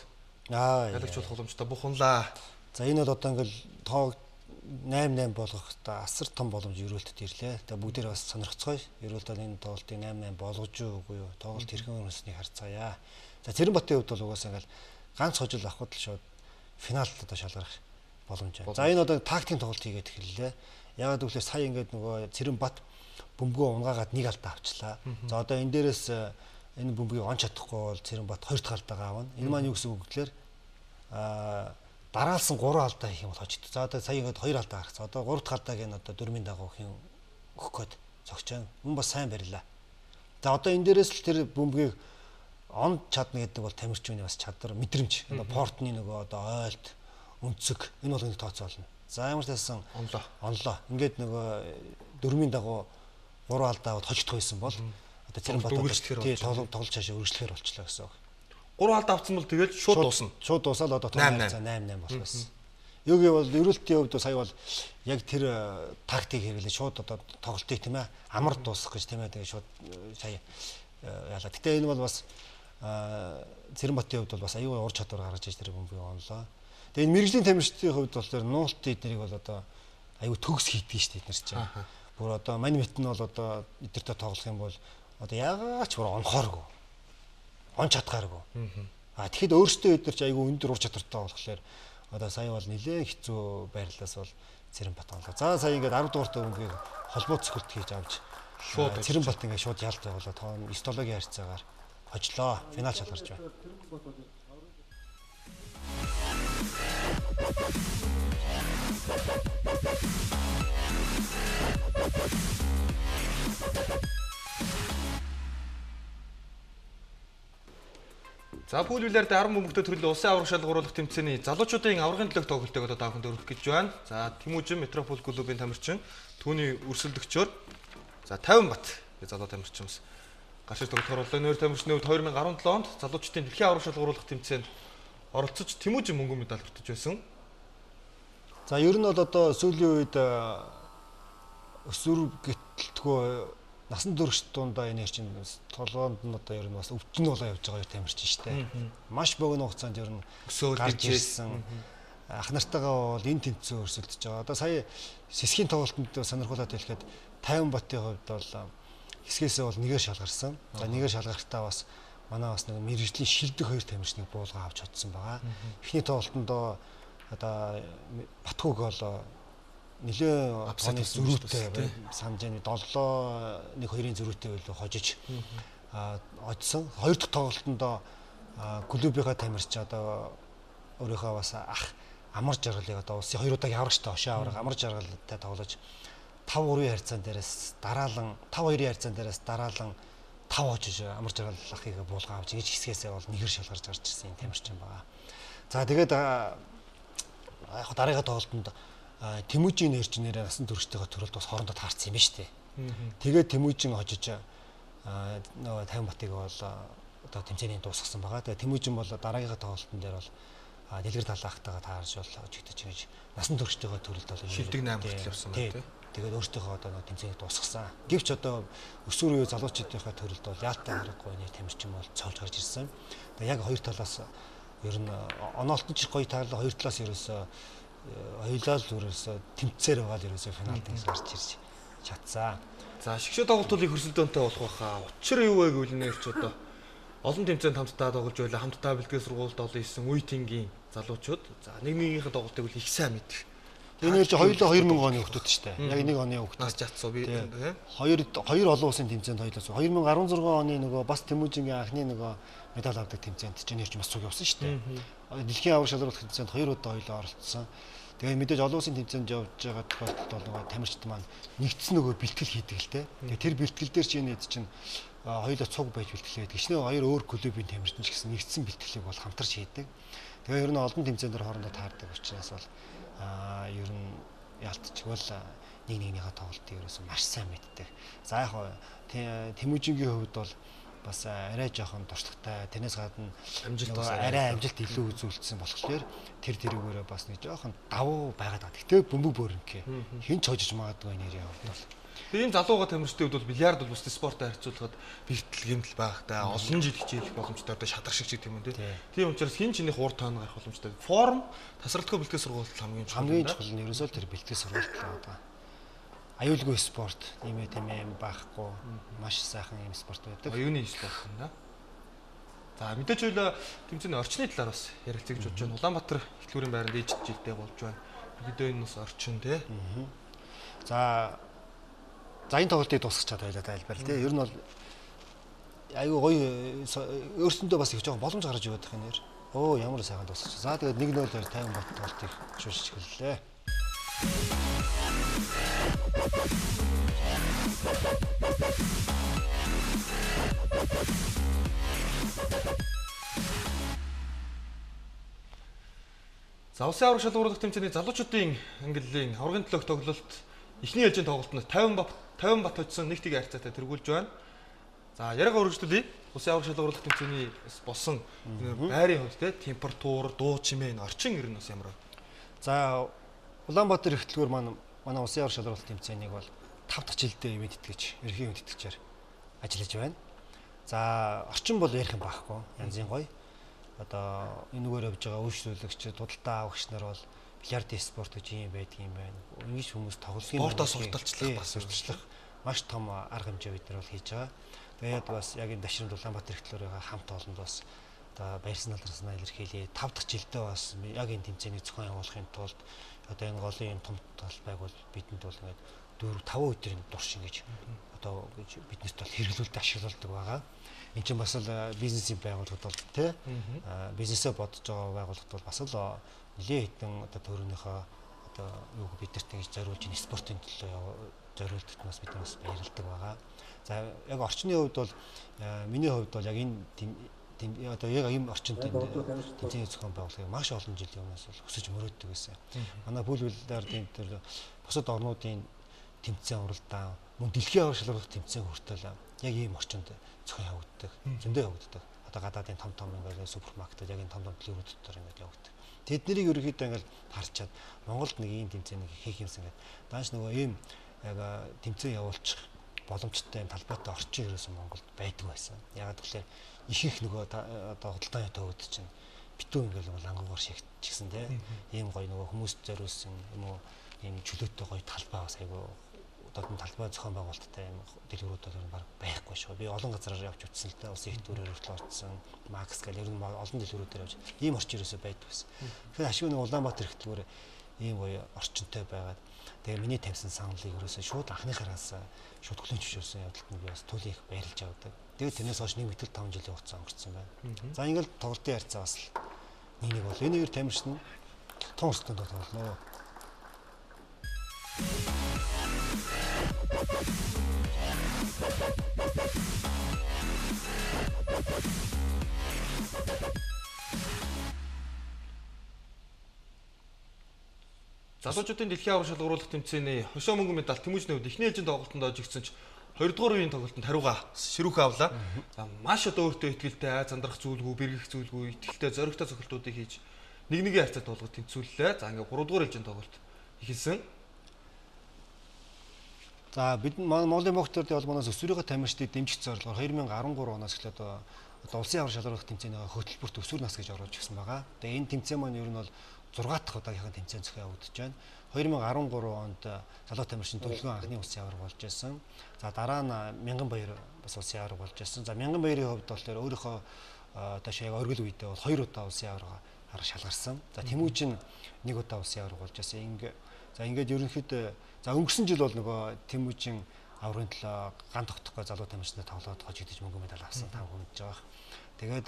ялагч болох боломжтой буханлаа. За энэ бол одоо ингээл тоог 8-8 болгох асар том боломж Ерөөлтөд ирлээ. Тэгээ бүгдээр бас сонирхцгоё. Ерөөлт бол энэ тоглолтыг 8-8 болгож үгүй юу? Тоглолт хэрхэн өрнөснийг харцгаая. За Цэрэнбатын хувьд бол угаасаа ингээл ганц хожил авахд л шууд финалд одоо шалгарах боломж байна. За энэ одоо тактикийн тоглолт хийгээд эхэллээ. Яагаад гэвэл сая ингээд нөгөө Цэрэнбат бөмбөгөө унгаагаад нэг алдаа авчлаа. За одоо энэ дээрээс энэ бөмбөгийг он чадахгүй бол Цэрэнбат хоёр дахь алдаагаа авна. Энэ маань юу гэсэн үг гэхээр дараалсан 3 алдаа хийх юм бол хожигдсон. За одоо сая ингээд 2 алдаа гаргацсан. Одоо 3 дахь алдааг энэ одоо дөрмийн дагуу хин өгөх гээд зогч байна. Мөн бас сайн барилаа. За одоо энэ дээрээс л тэр бөмбөгийг он чадна гэдэг бол тамирчны бас чадвар, мэдрэмж. Одоо портны нөгөө одоо ойлт, өнцөг энэ бол нэг тооцоолно. За ямар ч байсан онлоо. Ингээд нөгөө дөрмийн дагуу 3 алдаа аваад хожигдох байсан бол одоо Цэрэнбат тий тоглож цаашаа өргөжлөхээр болчлоо гэсэн үг. 3 алдаа авсан бол тэгэл шууд дуусна. Шууд дуусаад одоо тооны харьцаа 8-8 болох байсан. Юу гэвэл Ерөөлтийн хувьд сая бол яг тэр тактик хэрэглээ шууд одоо тоглолтыг тийм амар дуусгах гэж тийм тэгээ шууд сая яалаа. Гэтэ энэ бол бас Цэрэнбатын хувьд бол бас аюул ур чадвар гаргаж иж тэр бөмбөгийг онлоо. Тэгээ энэ мэрэгжлийн тамирчдын хувьд болохоор нуулт эднэрийг бол одоо аюу төгс хийдэг шүү дээ эднэр чинь. Бүр одоо мань мэт нь бол одоо эдэртэй тоглох юм бол одоо яагаад ч бүр онхооргүй. Он чадхааргүй. А тэгэхэд өөрсдөө эднэр чи аюу өндөр ур чадвартай болохоор одоо сая бол нэлээд хэцүү байрлалаас бол Цэрэнбат онлоо. За сая ингээд 10 дугаартай бөмбөгийг холбоо цохилт хийж авч шууд Цэрэнбат ингээд шууд ялт явуулаа. Тоон 9-7-гийн харьцаагаар хожлоо. Финал шалгарч байна. За пул бильярд 10 бөмбөгтэй төрлийн улсын аварга шалгаруулах тэмцээний залуучуудын аваргын төлөөх тоглолтыг одоо та бүхэнд өргөх гэж байна. За Тэмүүжин Метрополь клубын тамирчин түүний өрсөлдөгчөөр за 50 бат гэж залуу тамирчин бас гарч ир тоглохоор боллоо. Нөр тамирчны хувьд 2017 онд залуучдын дэлхийн аварга шалгаруулах тэмцээнд оролцож Тэмүүжин мөнгөн медаль хүртэж байсан. За ер нь бол одоо сүүлийн үед өсвөр гэтэлтгөө насан турш дундаа энэ чинь толгоонд нь одоо ер нь бас өвчин болоо явж байгаа тамирчин шүү дээ. Маш богино хугацаанд ер нь гарч ирсэн. Ах нартайгаа бол энэ тэмцээн өрсөлдөж байгаа. Одоо сая сэлхийн тоглолтод сонирхолтой хэлэхэд 50 батын хувьд бол хэсгээсээ бол нэгээр шалгарсан. За нэгээр шалгартаа бас манай бас нэг мэрэгжлийн шилдэг хоёр тамирчныг буулгаа авч чадсан байгаа. Эхний тоглолтонд одоо Батхүг бол нэлээ тооны зөрүүтэй санаж байна. 7-1-2-ын зөрүүтэй байлуу хожиж одсон. Хоёр дахь тоглолтонд клубийнхаа тамирч одоо өөрийнхөө бас ах амар жаргалыг одоо улсын хоёр удаагийн аврагчтай ошоо авраг амар жаргалтай тоглож 5-3-ын харьцаан дээрээс дараалан 5-2-ын харьцаан дээрээс дараалан 5 хожиж амар жаргал ахыг буулгаа авч ингэж хэсгээсээ бол нэгэр шалгарч гарч ирсэн юм тамирчин байгаа. За тэгээд яг дараагийн тоглолтод Тэмүүжин нэр чинь нэрээ насан туршдтайгаа төрөлд бас хоорондоо таарсан юм байна шүү дээ. Тэгээд Тэмүүжин хожиж нөгөө 50 батыг бол одоо тэмцээний дуусгасан байгаа. Тэгээд Тэмүүжин бол дараагийнхаа тоглолтын дээр бол дэлгэр талаахтайгаа таарж бол хожигдож ингэж насан туршдтайгаа төрөлд бол шилдэг 8 хүртэл явсан байна тий. Тэгээд өөртөөхөө одоо нөгөө тэмцээнийг дуусгасан. Гэвч одоо өсвөр үеийн залуучуудынхаа төрөлд бол яалтай аргагүй нэр тамирчин бол цоолж гарч ирсэн. Тэгээд яг хоёр талаас ер нь оноолт нь ч гоё таарлаа, хоёр талаас ерөөсөө хоёулаа л ерөөсөө тэмцээр байгаа л ерөөсөө финалд ингэж гарч ирж чадсан. За шигшээ тоглолт бол их өрсөлдөөнтэй болох байхаа. Учир юу вэ гэвэл нэр ч одоо олон тэмцээнд хамтдаа тоглож байлаа. Хамтдаа бэлтгэл сургуульд олон исэн үе тэнгийн залуучууд. За нэг нэгнийхээ тоглолтыг бол их сайн мэдэх. Энэ нэр чи хоёулаа 2000 оны хүүхдүүд шүү дээ. Яг нэг оны хүүхдүүд. Нас жатсуу би хоёр олон улсын тэмцээнд хоёулаа. 2016 оны нөгөө бас Тэмүүжингийн анхны нөгөө медаль авдаг тэмцээнд чинь нэр чи бас цуг явсан шүү дээ. Дэлхийн аварга шалруулах тэмцээнд хоёр удаа хоёулаа оролцсон. Тэгээ мэдээж олон улсын тэмцээнд явж байгаа тохиолдолд бол нөгөө тамирчид маань нэгдсэн нөгөө бэлтгэл хийдэг л дээ. Тэгээ тэр бэлтгэл дээр чинь энэ чинь хоёулаа цуг байж бэлтгэл хийдэг. Хичнээн хоёр өөр клубын тамирчин ч гэсэн нэгдсэн бэлтгэлийг бол хамтарч хийдэг. Тэгээ ер нь олон тэмцээн дээр хоорондоо таардаг учраас бол ер нь ялтчгүй л нэг нэгнийхээ тоглолтыг ерөөсөн маш сайн мэддэг. За яг Тэмүүжингийн хувьд бол бас арай жоохон туршлагатай. Тэрнээс гадна амжилт бас арай амжилт илүү үзүүлсэн болохоор тэр тэрүүгээрээ бас нэг жоохон давуу байгаад байгаа. Гэтэ бөмбөг бөөрөнхий. Хэн ч хожиж магадгүй нэрийн хувьд бол. Тэгээ ийм залууга тамирчдын хувьд бол бильярд бол бусдын спорттой харьцуулахад бэлтгэл гэмтэл байгаатай олон жил хичээлэх боломжтой одоо шадар шиг ч юм уу тийм учраас хэн ч энийх уур тоон гарах боломжтой. Форм тасралтгүй бэлтгэл сургууль хамгийн чухал. Хамгийн чухал нь ерөөсөө тэр бэлтгэл сургууль л байгаа. Аюулгүй спорт ийм тийм юм байхгүй маш сайхан ийм спорт байдаг. Оюуны спорт юм да. За мэдээж хоёлаа тэмцээний орчны талаар бас ярилцъя гэж бодож байна. Улаанбаатар хөтөлбөрийн байранд ээжид жилдээ болж байна. Ерөнхийдөө энэ бас орчин тий. За энэ тоглолтыг дуусгах чад байлаа тайлбар тий. Ер нь бол айгүй гоё өөрсөндөө бас их жоохон боломж гарч өгöd байх юм нэр. Өө ямар сайхан дуусчих. За тэгээд 1-0-оор 50 бат тоглолтыг шүүшиж эхэллээ. За улсын аварга шалгаруулах тэмцээний залуучуудын ангиллын аваргын төлөөх тоглолт эхний ээлжийн тоглолтод 50 бат хоцсон нэг тийг харьцаатай тэргүүлж байна. За яриагаа үргэлжлүүлье. Улсын аварга шалгаруулах тэмцээний болсон байрын хувьд те температур, дуу чимээ энэ орчин ер нь бас ямар вэ? За Улаанбаатар их хөтөлбөр маань манай улсын аварга шалгаруулах тэмцээнийг бол 5 дахь жилдээ ивэд итгэж, ерхий ивэд итгэжээр ажиллаж байна. За орчин бол ярих юм байхгүй. Янзын гоё. Одоо энэгээр явж байгаа үйлчлүүлэгч, худалдаа авагч нар бол бильярдын спорт гэж юм байдаг юм байна. Ингэж хүмүүс тоглох юм. Спортоос сурталчлах бас сурталчлах маш том арга хэмжээ бид нар бол хийж байгаа. Тэгээд бас яг энэ Дашрамд Улаанбаатар их төлөөрийнхөө хамт олонд бас одоо баярсан таларснаа илэрхийлье. 5 дахь жилдээ бас яг энэ тэмцээнийг зохион явуулахын тулд одоо энэ голын юм том талбайг бол бидэнд бол ингээд 4 5 өдрийн турш ингэж одоо гэж биднэрт бол хэрэглүүлдэг ашиглуулдаг байгаа. Энд чинь бас л бизнесийн байгууллагад бол тий бизнесээ бодож байгаа байгууллагад бол бас л нэлээд хэдэн одоо төрөнийхөө одоо юуг биднэрт ингэж зориулж энэ спортын төлөө зориулдагт бас бид бас баярладаг байгаа. За яг орчны хувьд бол миний хувьд бол яг энэ одоо яг ийм орчинд тэмцээний зохион байгуулахыг маш олон жилийн өмнөөс бол хүсэж мөрөөддөг байсан. Манай пул бильярдын тэр бусад орнуудын тэмцээн уралдаан мөн дэлхийн аварга шалгаруулах тэмцээн хүртэл яг ийм орчинд зохион явагддаг. Зөндөө явагддаг. Одоо гадаадын том том ингээл супермаркетууд яг энэ том том дэлгүүрүүд дотор ингээд явагддаг. Тэднийг ерөнхийдөө ингээл харчаад Монголд нэг ийм тэмцээнийг хийх юмсан гэдэг. Дааш нөгөө ийм яг тэмцээн явуулчих боломжтой юм талбайтай орчин ерөөсөн Монголд байдгүй байсан. Ягаад гэвэл ихэнх нөгөө одоо худалдааны төвүүд чинь битүү ингээл лангуугаар шигтчихсэн тий. Ийм гоё нөгөө хүмүүст зориулсан юм уу ийм чөлөөтэй гоё талбай бас айгүй одоо талбай зохион байгуулалттай юм дэлгүүрүүд бол баг байхгүй шүү. Би олон газараар явж үзсэн л дээ. Улсын их дүүрээр хүртэл очсон. Макс гэл ер нь олон дэлгүүрүүдээр явж ийм орчин ерөөсөө байдаг байсан. Тэгэхээр ашиг нэг Улаанбаатар их дэлгүүр ийм гоё орчинтой байгаад тэгээ миний тавьсан саналыг ерөөсөө шууд анхныхараас шууд хүлээн зөвшөөрсөн явдалд нь би бас туйлын их баярлж авдаг. Тэгээд тэрнээс хойш нэг мэтэл 5 жилийн хугацаа өнгөрцөн байна. За ингээл тоглолтын харьцаа бас л нэг бол энэ хоёр тамирчин тун өрсөлдөөнд тоглоно. Залуучуудын дэлхийн аварга шалгаруулах тэмцээний хошоо мөнгөн медаль Тэмүүжний хувьд эхний ээлжийн тоглолтод ожигдсон ч 2 дугаар үеийн тоглолтод хариугаа ширүүхэ авлаа. За маш одоо өөртөө итгэлтэй, айц андрах зүйлгүй, бэргэх зүйлгүй, итгэлтэй, зоригтой цохилтуудыг хийж нэг нэгийн харьцаа тулгаж тэнцвүүллээ. За ингээ 3 дугаар ээлжийн тоглолт эхэлсэн. За бид Монголын боксерийн холбооноос өсвөрийнхөө тамирчдыг дэмжих зорилгоор 2013 оноос эхлээд одоо улсын аварга шалгаруулах тэмцээний хөтөлбөрт өсвөр нас гэж оруулж ирсэн байгаа. Тэгээ энэ тэмцээн маань ер нь бол 6 дахь удаагийнхан тэмцээн зохион явагдаж байна. 2013 онд залуу тамирчин төлгөн анхны улсын аварга болж байсан. За дараа нь Мянган баяр бас улсын аварга болж байсан. За Мянган баярын хувьд болохоор өөрийнхөө одоо яг оргил үедээ бол 2 удаа улсын аварга шалгарсан. За Тэмүүжин нэг удаа улсын аварга болж байсан. За ингээд ерөнхийдөө за өнгөрсөн жил бол нөгөө Тэмүүжин аврагын төлөө ган тогтохгүй залуу тамирчтай тоглоод хожигдож мөнгө медаль авсан та бүхэн мэдж байгаа. Тэгээд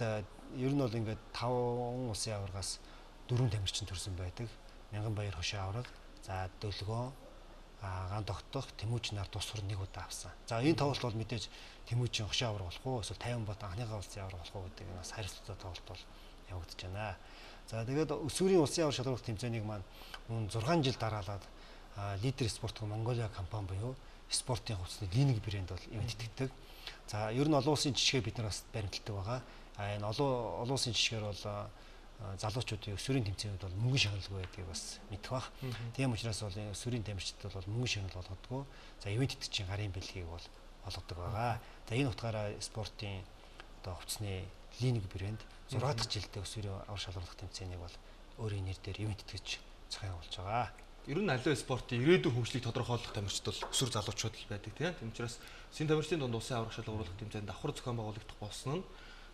ер нь бол ингээд 5 улсын аваргаас 4 тамирчин төрсэн байдаг. Мянган баяр хошоо авраг, за дөлгөө, ган тогтох, Тэмүүжин нар тус нэг удаа авсан. За энэ тоглолт бол мэдээж Тэмүүжин хошоо авраг болох уу эсвэл 50 бат анхныхаа улсын авраг болох уу гэдэг энэ бас харилцаатай тоглолт бол явагдаж байна. За тэгээд өсвөрийн улсын аварга шалгаруулах тэмцээнийг маань мөн 6 жил дараалаад лидер спорт Монголиа компани буюу спортын хувцсны линг брэнд бол ивент итгэдэг. За ер нь олон улсын жишгээр бид нар бас баримталдаг байгаа. А энэ олон улсын жишгээр бол залуучуудын өсвөрийн тэмцээнүүд бол мөнгө шагналгүй байдгийг бас мэдэх бах. Тийм учраас бол өсвөрийн тамирчдад бол мөнгө шагнал олгодгоо. За ивент итгэгчийн гарын бэлгийг бол олгодог байгаа. За энэ утгаараа спортын одоо хувцсны линг брэнд 6 дахь жилдээ өсвөрийн авар шалгаруулах тэмцээнийг бол өөрийн нэр дээр ивент итгэж зохион байгуулж байгаа. Ер нь аливаа спортын ирээдүйн хөгжлийг тодорхойлох тамирчид бол өсвөр залуучууд л байдаг тийм. Тийм учраас син тамирчдын дунд улсын аварга шалгаруулах тэмцээнд давхар зохион байгуулагдах болсон нь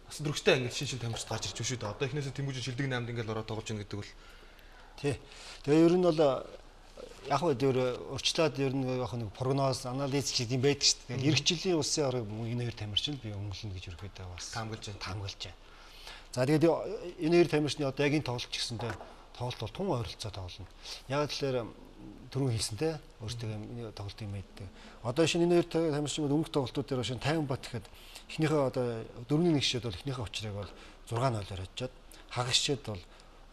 бас дөрвөстэй ангил шин шин тамирчид гарч ирж шүү дээ. Одоо эхнээсээ Тэмүүжин шилдэг 8-д ингээл ороод тоглож ийн гэдэг бол тий. Тэгээ ер нь бол яг хөө тэр урьдчилаад ер нь яг нэг прогноз, анализ чиг юм байдаг шүү дээ. Тэгэл эх жилийн улсын аваргыг энэ хоёр тамирчин би өнгөлнө гэж ерөөхдөө бас таамаглаж байна. За тэгээд энэ хоёр тамирчны одоо яг энэ тоглолт ч гэсэнтэй тоглолт бол тун ойролцоо тоглоно. Яг тэгэхээр түрүүн хэлсэн те өөртөө тоглолтыг мэддэг. Одоо шинэ энэ хоёр тамирчин бол өмнөх тоглолтууд дээр шинэ 50 бат гэхэд эхнийхээ одоо 4-1 шид бол эхнийхээ учрыг бол 6-0-оор очоод хагас шид бол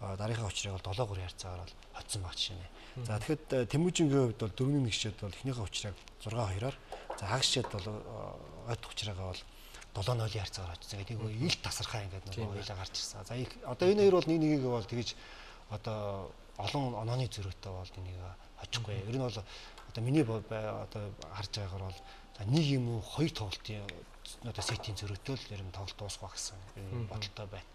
дараагийнхаа учрыг бол 7-3 харьцаагаар бол хоцсон баг жишээ нэ. За тэгэхэд Тэмүүжингийн хувьд бол 4-1 шид бол эхнийхээ учрыг 6-2-оор за хагас шид бол ойд учрыгаа бол 7-0-ийн харьцаагаар очсон. Тэгээд нэг ил тасархаа ингээд нөгөө хоёлаа гарч ирсэн. За одоо энэ хоёр бол нэг нэгийг бол тэгэж одоо олон онооны зөрүүтэй бол энийг очихгүй. Ер нь бол одоо миний одоо харж байгаагаар бол за нэг юм уу хоёр тоглолтын одоо сетийн зөрүүтэй л ер нь тоглолт дуусах гэсэн бодолтой байна.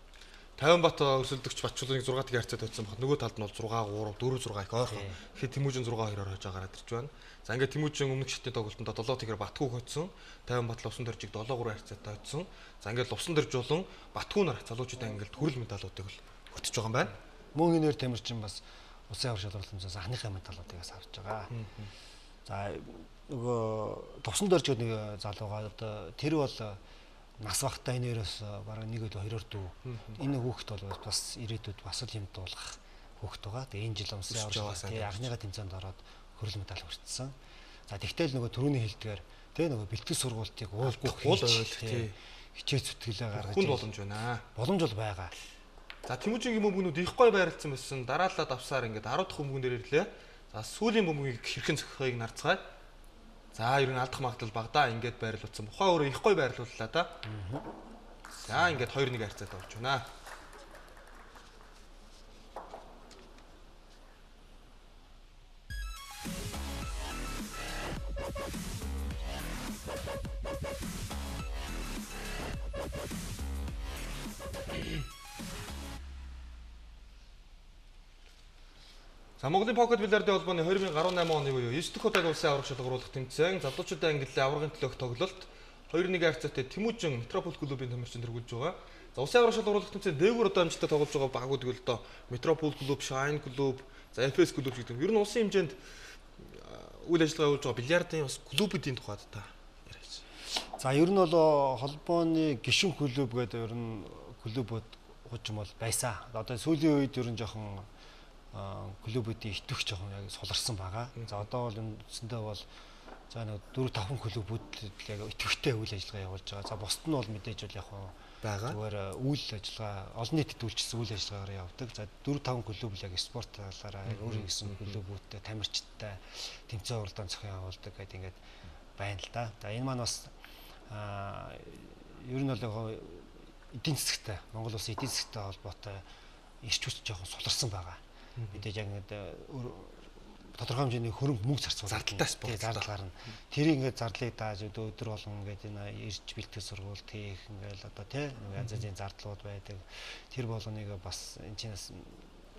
50 бат өрсөлдөгч Батчуулын 6 тгийн харьцаад очсон бахад нөгөө талд нь бол 6-3, 4-6 их ойрхон. Тэгэхээр Тэмүүжин 6-2-оор хожоо гараад ирж байна. За ингээд Тэмүүжин өмнөх шатны тоглолтод 7 тэгэр Батгүй хоцсон. 50 бат Лувсан дөржийг 7-3 харьцаатай хоцсон. За ингээд Лувсан дөрж болон Батгүй нар залуучуудаа ингээд төрөл медалуудыг л хөтөж байгаа юм байна. Мөн энэ хоёр тамирчин бас улсын аварга шалгаруулах тэмцээнээс анхныхаа медалуудыг бас авч байгаа. За нөгөө Тувсан дөрж гэдэг нэг залуугаа одоо тэр бол нас багтаа энэ хоёроос бараг нэг өдөр хоёроор дүү. Энэ хүүхэд бол бас ирээдүйд бас л юм дуулах хүүхэд байгаа. Тэгээ энэ жил улсын аварга анхныхаа тэмцээнд ороод хөрөл медаль хүртсэн. За тэгтэл нөгөө түрүүний хэлдгээр тэ нөгөө бэлтгэл сургуультыг уулгүй хийж хичээл зүтгэлээ гаргаж хүнд боломж байна. Боломж бол байгаа. За Тэмүүжингийн бөмбөгнүүд их гой байрлалсан байсан. Дараалал авсаар ингээд 10 дахь бөмбөгнөр ирлээ. За сүүлийн бөмбөгийг хэрхэн зохихыг нарцгаая. За ер нь алдах магадлал бага да. Ингээд байрлуулсан. Бухаа өөрөө их гой байрлууллаа да. За ингээд 2-1 харьцаатай болж байна. За Монголын Pocket Billiard-ийн холбооны 2018 оны буюу 9 дахь удаагийн улсын аварга шалгаруулах тэмцээн залуучуудын ангиллын аваргын төлөөх тоглолт 2-1 харьцаатай Тэмүүжин Метрополь клубын тамирчин тэргүүлж байгаа. За улсын аварга шалгаруулах тэмцээн дээгүүр одоо амжилттай тоглож байгаа багууд гэл одоо Метрополь клуб, Shine клуб, за FS клуб гэдэг юм. Ер нь улсын хэмжээнд үйл ажиллагаа явуулж байгаа бильярдын бас клубүүдийн тухайд та яриач. За ер нь бол холбооны гишүүн клуб гэдэг ер нь клубүүд хуучин бол байсан. Одоо сүүлийн үед ер нь жоохон клубүүдийн итгэх жоохон яг суларсан байгаа. За одоо бол үндсэндээ бол за нэг 4-5 клубүүд яг идэвхтэй үйл ажиллагаа явуулж байгаа. За бусд нь бол мэдээж бол яг байгаа. Зүгээр үйл ажиллагаа олон нийтэд үйлчилсэн үйл ажиллагаагаар явдаг. За 4-5 клуб л яг спорт талаараа яг өөрийн гэсэн клубүүдтэй тамирчидтай тэмцээн уралдаан зохион явуулдаг гэдэг ингээд байна л да. За энэ маань бас ер нь бол яг эдийн засгтай Монгол улсын эдийн засгтай холбоотой эрч хүч жоохон суларсан байгаа. Мэдээж яг ингээд тодорхой хэмжээний хөрөнгө мөнгө зарцуулах зардалтай спорт зардал гарна. Тэрийг ингээд зардлыг дааж өдөр болгон ингээд энэ ирж бэлтгэл сургуульд хийх ингээд одоо тий янз янзын зардлууд байдаг. Тэр болгоныг бас энэ чинээс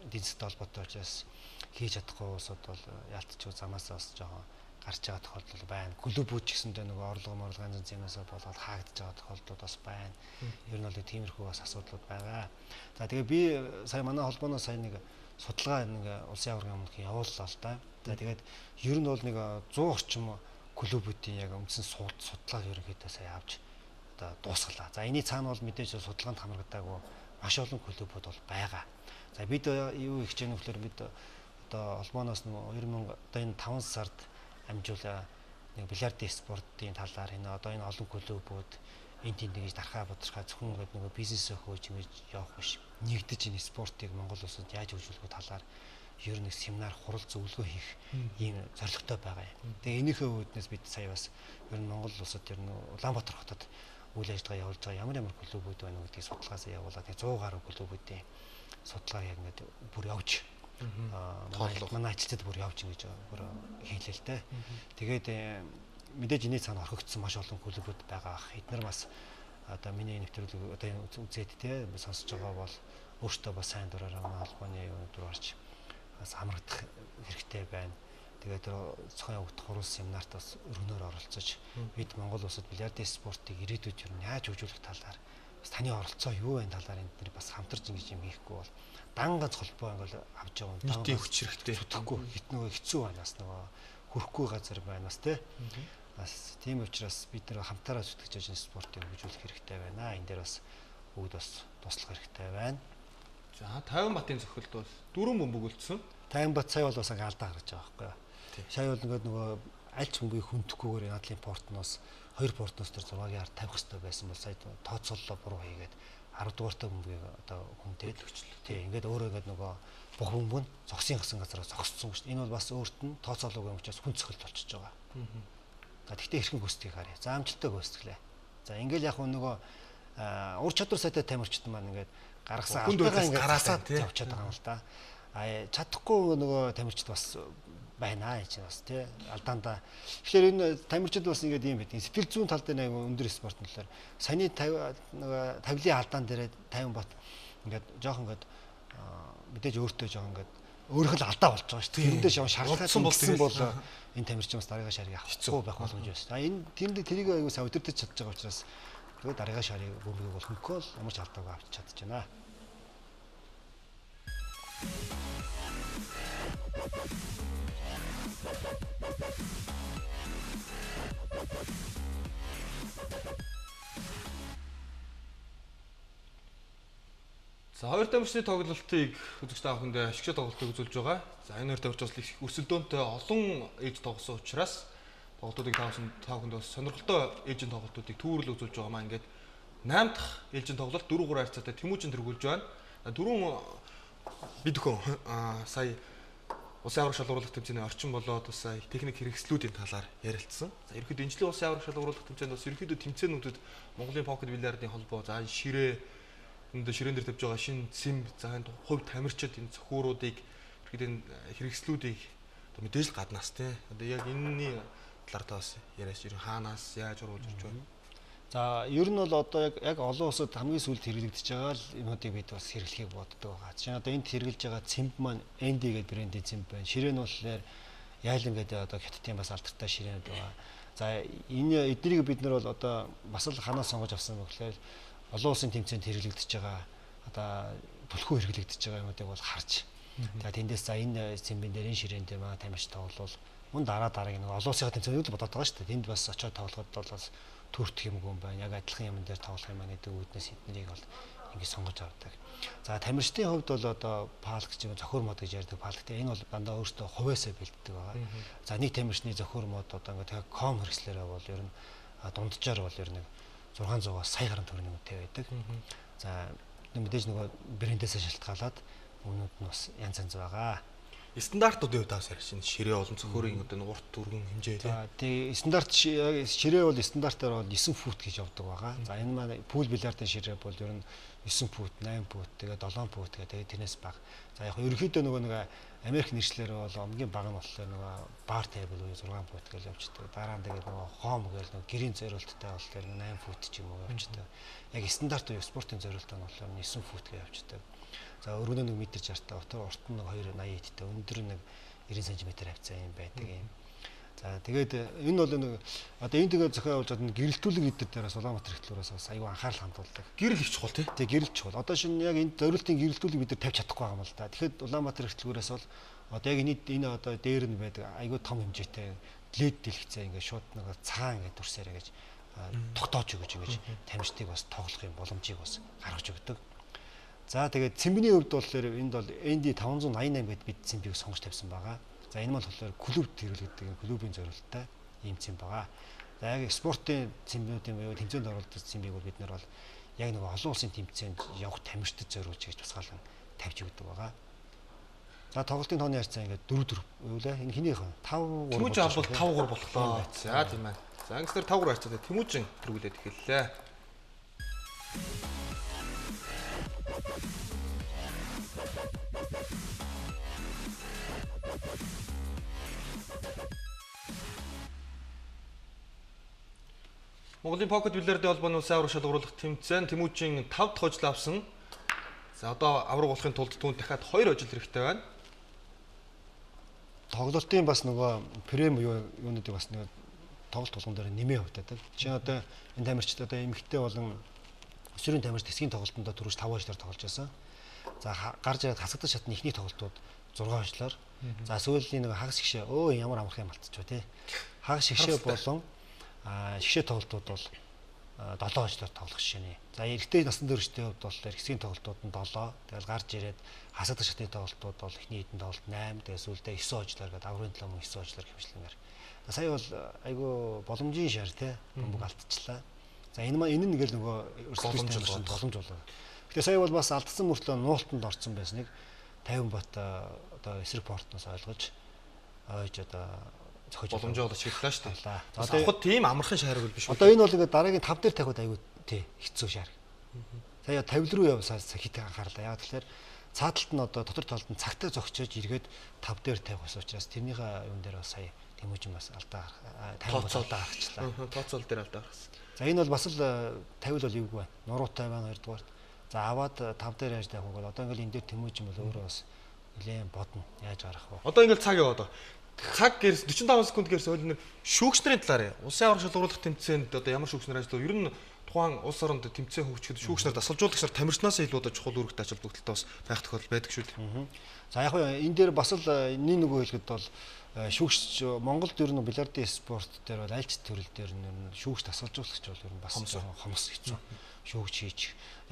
эдийн засгтай холбоотой учраас хийж чадахгүй улсууд бол ялтчгүй замаасаа бас жоохон гарч байгаа тохиолдол байна. Клубүүд ч гэсэндээ нөгөө орлого морлого янз янзын юмнасаа болоод хаагдж байгаа тохиолдлууд бас байна. Ер нь бол тиймэрхүү бас асуудлууд байгаа. За тэгээ би сая манай холбооноос сая нэг судалгаа нэг улсын аваргын өмнөх явууллаа л да. За тэгээд ер нь бол нэг 100 орчим клубүүдийн яг үндсэн судалгаа ерөнхийдөө сая авч одоо дуусгалаа. За энэний цаана бол мэдээж судалгаанд хамрагдаагүй маш олон клубүүд бол байгаа. За бид юу их хичээнэ гэхээр бид одоо холбооноос 2000 одоо энэ 5 сард амжуулаа нэг бильярдын спортын талаар энэ одоо энэ олон клубүүд энэ тэнд ингэж дархаа бодрохаа зөвхөн ингээд нөгөө бизнесээ хөөж ингэж явах биш. Нэгдэж энэ спортыг Монгол улсад яаж хөгжүүлэх вэ талаар ер нь семинар хурал зөвлөгөө хийх ийм зорилготой байгаа юм. Тэгээ энийхээ үүднээс бид сая бас ер нь Монгол улсад ер нь Улаанбаатар хотод үйл ажиллагаа явуулж байгаа ямар ямар клубүүд байна гэдгийг судалгаасаа явуулаад 100 гаруй клубүүдийн судалгаа яг ингээд бүр явж манай ажилтнууд бүр явж ингэж бүр хийлээ л дээ. Тэгээд мэдээж энэний цаана орхигдсон маш олон клубүүд байгаа ах. Эднэр бас одоо миний нэвтрүүлэг одоо энэ үзээд те сонсож байгаа бол өөртөө бас сайн дураараа манай холбооны юунд руу орж бас хамрагдах хэрэгтэй байна. Тэгээд тэр зохион явагдах хурал семинарт бас өргөнөөр оролцож бид Монгол улсад бильярдын спортыг ирээдүйд юу яаж хөгжүүлэх талаар бас таны оролцоо юу вэ талаар энэ нар бас хамтарч ингэж юм хийхгүй бол дан ганц холбоо ингээл авч явна. Нийтийн хүч хэрэгтэй. Зүтгэхгүй нөгөө хэцүү байна бас нөгөө хүрхгүй газар байна бас те. Бас тийм учраас бид нар хамтаараа зүтгэж энэ спортыг хөгжүүлэх хэрэгтэй байна. Энэ дээр бас бүгд бас туслах хэрэгтэй байна. За 50 батын зохилд бол 4 бөмбөг үлдсэн. 50 бат сая бол бас алдаа гарч байгаа байхгүй юу. Сая бол ингээд нөгөө аль ч бөмбөгийг хүндэхгүйгээр надлын портноос 2 портноос тэр 6-гийн ард тавих хэрэгтэй байсан бол сая тооцооллоо буруу хийгээд 10 дугаартай бөмбөгийг одоо хүндээд тий ингээд өөрөө ингээд нөгөө бүх бөмбөг нь зогсын гасан газараа зогссон шүү дээ. Энэ бол бас өөрт нь тооцоолоогүй юм учраас хүн цохилт болчихж байгаа. За тэгтээ хэрхэн гүйцэтгэх харъя. За амжилттай гүйцэтгэлээ. За ингээл яг нөгөө ур чадвар сайтай тамирчид маань ингээд гаргасан алдаагаа ингээд гараасаад явчихад байгаа юм л да. А чадахгүй нөгөө тамирчид бас байна чинь бас тий алдаандаа. Тэгэхээр энэ тамирчид бас ингээд ийм байдаг. Сэтгэл зүйн тал дээр нэг өндөр спорт нь болохоор саяны нөгөө тавилын алдаан дээр 50 бат ингээд жоохон ингээд мэдээж өөртөө жоохон ингээд өөрөх л алдаа болж байгаа шүү дээ. Тэрэндээ шав шархаад болсон бол энэ тамирчин бас дараагийн шарыг авахгүй байх боломж байсан. А энэ тэнд тэрийг аягүй сайн удирдах чадж байгаа учраас тэгээ дараагийн шарыг бөмбөгийг бол хөнгөө л ямар ч алдаагүй авч чадж байна. За хоёр тамирчны тоглолтыг үзэгч та бүхэндээ шигшээ тоглолтыг үзүүлж байгаа. За энэ хоёр тамирч бас их өрсөлдөөнтэй олон ээж тоглосон учраас Тоглолтуудыг та бүхэнд бас сонирхолтой ээлжийн тоглолтуудыг түүрэл үзүүлж байгаа маа ингээд 8 дахь ээлжийн тоглолт 4-3 харьцаатай Тэмүжин тэргүүлж байна. Дөрөв бид өхөн сая улсын аварга шалгаруулах тэмцээний орчин болоод бас техник хэрэгслүүдийн талаар ярилцсан. За ерөнхийдөө энэ жилийн улсын аварга шалгаруулах тэмцээнд бас ерөнхийдөө тэмцээнүүдэд Монголын покет бильярдын холбоо за ширээ энд ширээн дээр тавьж байгаа шинэ цэм за энэ хувь тамирчид энэ цохиуруудыг ерөнхийдөө энэ хэрэгслүүдийг одоо мэдээж л гаднаас тий. Одоо яг энэний талаар та бас яриач ер нь хаанаас яаж оруулж ирж байна? За ер нь бол одоо яг олон улсад хамгийн сүүлд хэрэглэгдэж байгаа л юмнуудыг бид бас хэрэглэхийг боддог байгаа. Жишээ нь одоо энд хэрэглэж байгаа цэмб маань ND гэдэг брендийн цэмб байна. Ширээ нь болохоор яйлан гэдэг одоо хятадын бас алдартай ширээнүүд байгаа. За энэ эднийг бид нар бол одоо бас л ханаас сонгож авсан болохоор олон улсын тэмцээнд хэрэглэгдэж байгаа одоо түлхүү хэрэглэгдэж байгаа юмнуудыг бол харж. За тэндээс за энэ цэмбэн дээр энэ ширээн дээр манай тамирч тоглол мөн дараа дараагийн нэг олон улсын тэмцээнүүд бодоод байгаа шүү дээ. Тэнд бас очиод тоглоход бол бас төртөх юм гүн байна. Яг адилхан юм дээр тоглох юм аа гэдэг үүднээс эднийг бол ингэ сонгож авдаг. За тамирчдын хувьд бол одоо палк гэж зохиор мод гэж ярьдаг палктай. Энэ бол дандаа өөртөө хувиасаа бэлддэг байгаа. За нэг тамирчны зохиор мод одоо ингэ ком хэрэгслээрээ бол ер нь дунджаар бол ер нь 600-аас сая гаруй төгрөгийн үнэтэй байдаг. За мэдээж нөгөө брендээсээ шалтгаалаад үнүүд нь бас янз янз байгаа. Стандартуудын хувьд бас ярьж байна. Ширээ болон цохиурын одоо нэг урт түргэн хэмжээ тий. За тий стандарт ширээ бол стандартаар бол 9 фут гэж явдаг байгаа. За энэ маань пул бильярдын ширээ бол ер нь 9 фут, 8 фут, тэгээ 7 фут гэх тэгээ тэрнээс бага. За яг ерөнхийдөө нөгөө нэг Америк нэршлэр бол хамгийн бага нь болохоор нөгөө бар тейбл буюу 6 фут гэж явждаг. Дараа нь тэгээ нөгөө хом гэж нөгөө гэрийн зориулттай болохоор 8 фут ч юм уу явждаг. Яг стандарт буюу спортын зориултаа нь болохоор 9 фут гэж явждаг. За өргөнөө 1 метр 60-тай, урт нь 2.80 идтэй, өндөр нь 90 см хавцаа юм байдаг юм. За тэгээд энэ бол нэг одоо энэ тэгээд зохион байгуулж байгаа гэрэлтүүлэг эдэр дээр бас Улаанбаатар хөтөлбөрөөс бас аюу анхаарал хандуулдаг. Гэрэл их чухал тий. Тэг гэрэл чухал. Одоо шинэ яг энэ зориултын гэрэлтүүлэг бид нар тавьж чадахгүй байгаа юм л да. Тэгэхэд Улаанбаатар хөтөлбөрөөс бол одоо яг энэ одоо дээр нь байдаг аюу том хэмжээтэй лед дэлгэцээ ингээд шууд нэг цагаан ингээд дүрсээрэ гэж тогтоож өгөж ингэж тамирчдыг бас тоглох юм боломжийг бас гаргаж өгдөг. За тэгээд цэмбний хувьд болохоор энд бол ND 588 гэдэг бид цэмбийг сонгож тавьсан байгаа. За энэ бол болохоор клубд хэрэглэгддэг клубын зориулттай ийм цэмб байгаа. За яг спортын цэмбнүүдийн буюу тэмцээнд оролцдог цэмбийг бол бид нар бол яг нэг олон улсын тэмцээнд явах тамирчдад зориулж гэж тусгаалan тавьж өгдөг байгаа. За тоглолтын тооны харьцаа ингээд 4-4 юу лээ? Энэ хинийх вэ? 5-3. Тэмүжин албал 5-3 боллоо. За тийм ээ. За ингэснээр 5-3 харьцаатай Тэмүжин тэргүүлээд эхэллээ. Монголын покет бильярдын холбооны улсын аварга шалгаруулах тэмцээн Тэмүжин 5 дахь хожил авсан. За одоо аварга болохын тулд түүнд дахиад 2 хожил хэрэгтэй байна. Тоглолтын бас нөгөө прем юунуудыг бас нөгөө тоглолт болгон дээр нэмээ хувьтаадаг. Жишээ нь одоо энэ тамирчид одоо эмэгтэй болон өсвөрийн тамирч тэсгийн тоглолтонд түрүүш 5 хожлоор тоглож байсан. За гарч ирээд хасагдах шатны эхний тоглолтууд 6 хожлоор. За сүүлийн нэг хагас шигшээ ямар амархан юм алтчихв тий. Хагас шигшээ болон шигшээ тоглолтууд бол 7 хожлоор тоглох жишээний. За эрэгтэй насан туршдын хувьд бол хэсгийн тоглолтууд нь 7. Тэгэл гарч ирээд хасагдах шатны тоглолтууд бол эхний хэдэн тоглолт 8. Тэгээ сүүлдээ 9 хожлоор гэдэг аврын төлөө мөн 9 хожлоор хэмжлэнгээр. Сая бол айгүй боломжийн шар тий бөмбөг алдчихлаа. За энэ маань энэ нь ингээл нөгөө өрсөлдөж боломж болоо. Гэтэ сая бол бас алдсан мөртлөө нуултанд орсон байсныг 50 бат одоо эсрэг портноос ойлгож ойж одоо зохиож боломжоо олж хэллээ шүү дээ. Одоо авахд тийм амархан шаарг бол биш. Одоо энэ бол ингээд дараагийн 5 дээр тавихад айгүй тий хэцүү шаарг. Сая 50 руу явсаас хит анхаарлаа. Яг тэгэхээр цааталт нь одоо дотор талд нь цагтаа зогсоож эргээд 5 дээр тавих ус учраас тэрнийхээ юун дээр бас сая Тэмүжин бас алдаа 50 бат алдаа гаргачлаа. Тооцоол дээр алдаа гаргасан. За энэ бол бас л 50 бол эвгүй байна. Нуруутай байна хоёрдугаарт. За аваад 5 дээр яаж тавих вэ? Одоо ингээл энэ дээр Тэмүжин бол өөрөө бас нэлээд бодно. Яаж гарах вэ? Одоо ингээл цаг яваад байгаа. Цаг гэрс 45 секунд гэрс ойлнер шүүгч нарын талаар улсын аварга шалгаруулах тэмцээнд одоо ямар шүүгч нар ажиллав? Ер нь тухайн улс оронд тэмцээн хөгжихэд шүүгч нар дасгалжуулагч нар тамирчнаас илүү одоо чухал үүрэгтэй ач холбогдолтой бас байх тохиолдол байдаг шүү дээ. За яг нь энэ дээр бас л энэ нөгөө хэлэхэд бол шүүгч Монголд ер нь бильярдын спорт дээр бол аль ч төрөл дээр нь шүүгч дасгалжуулагч бол ер нь бас хомс хэцүү шүүгч хийж.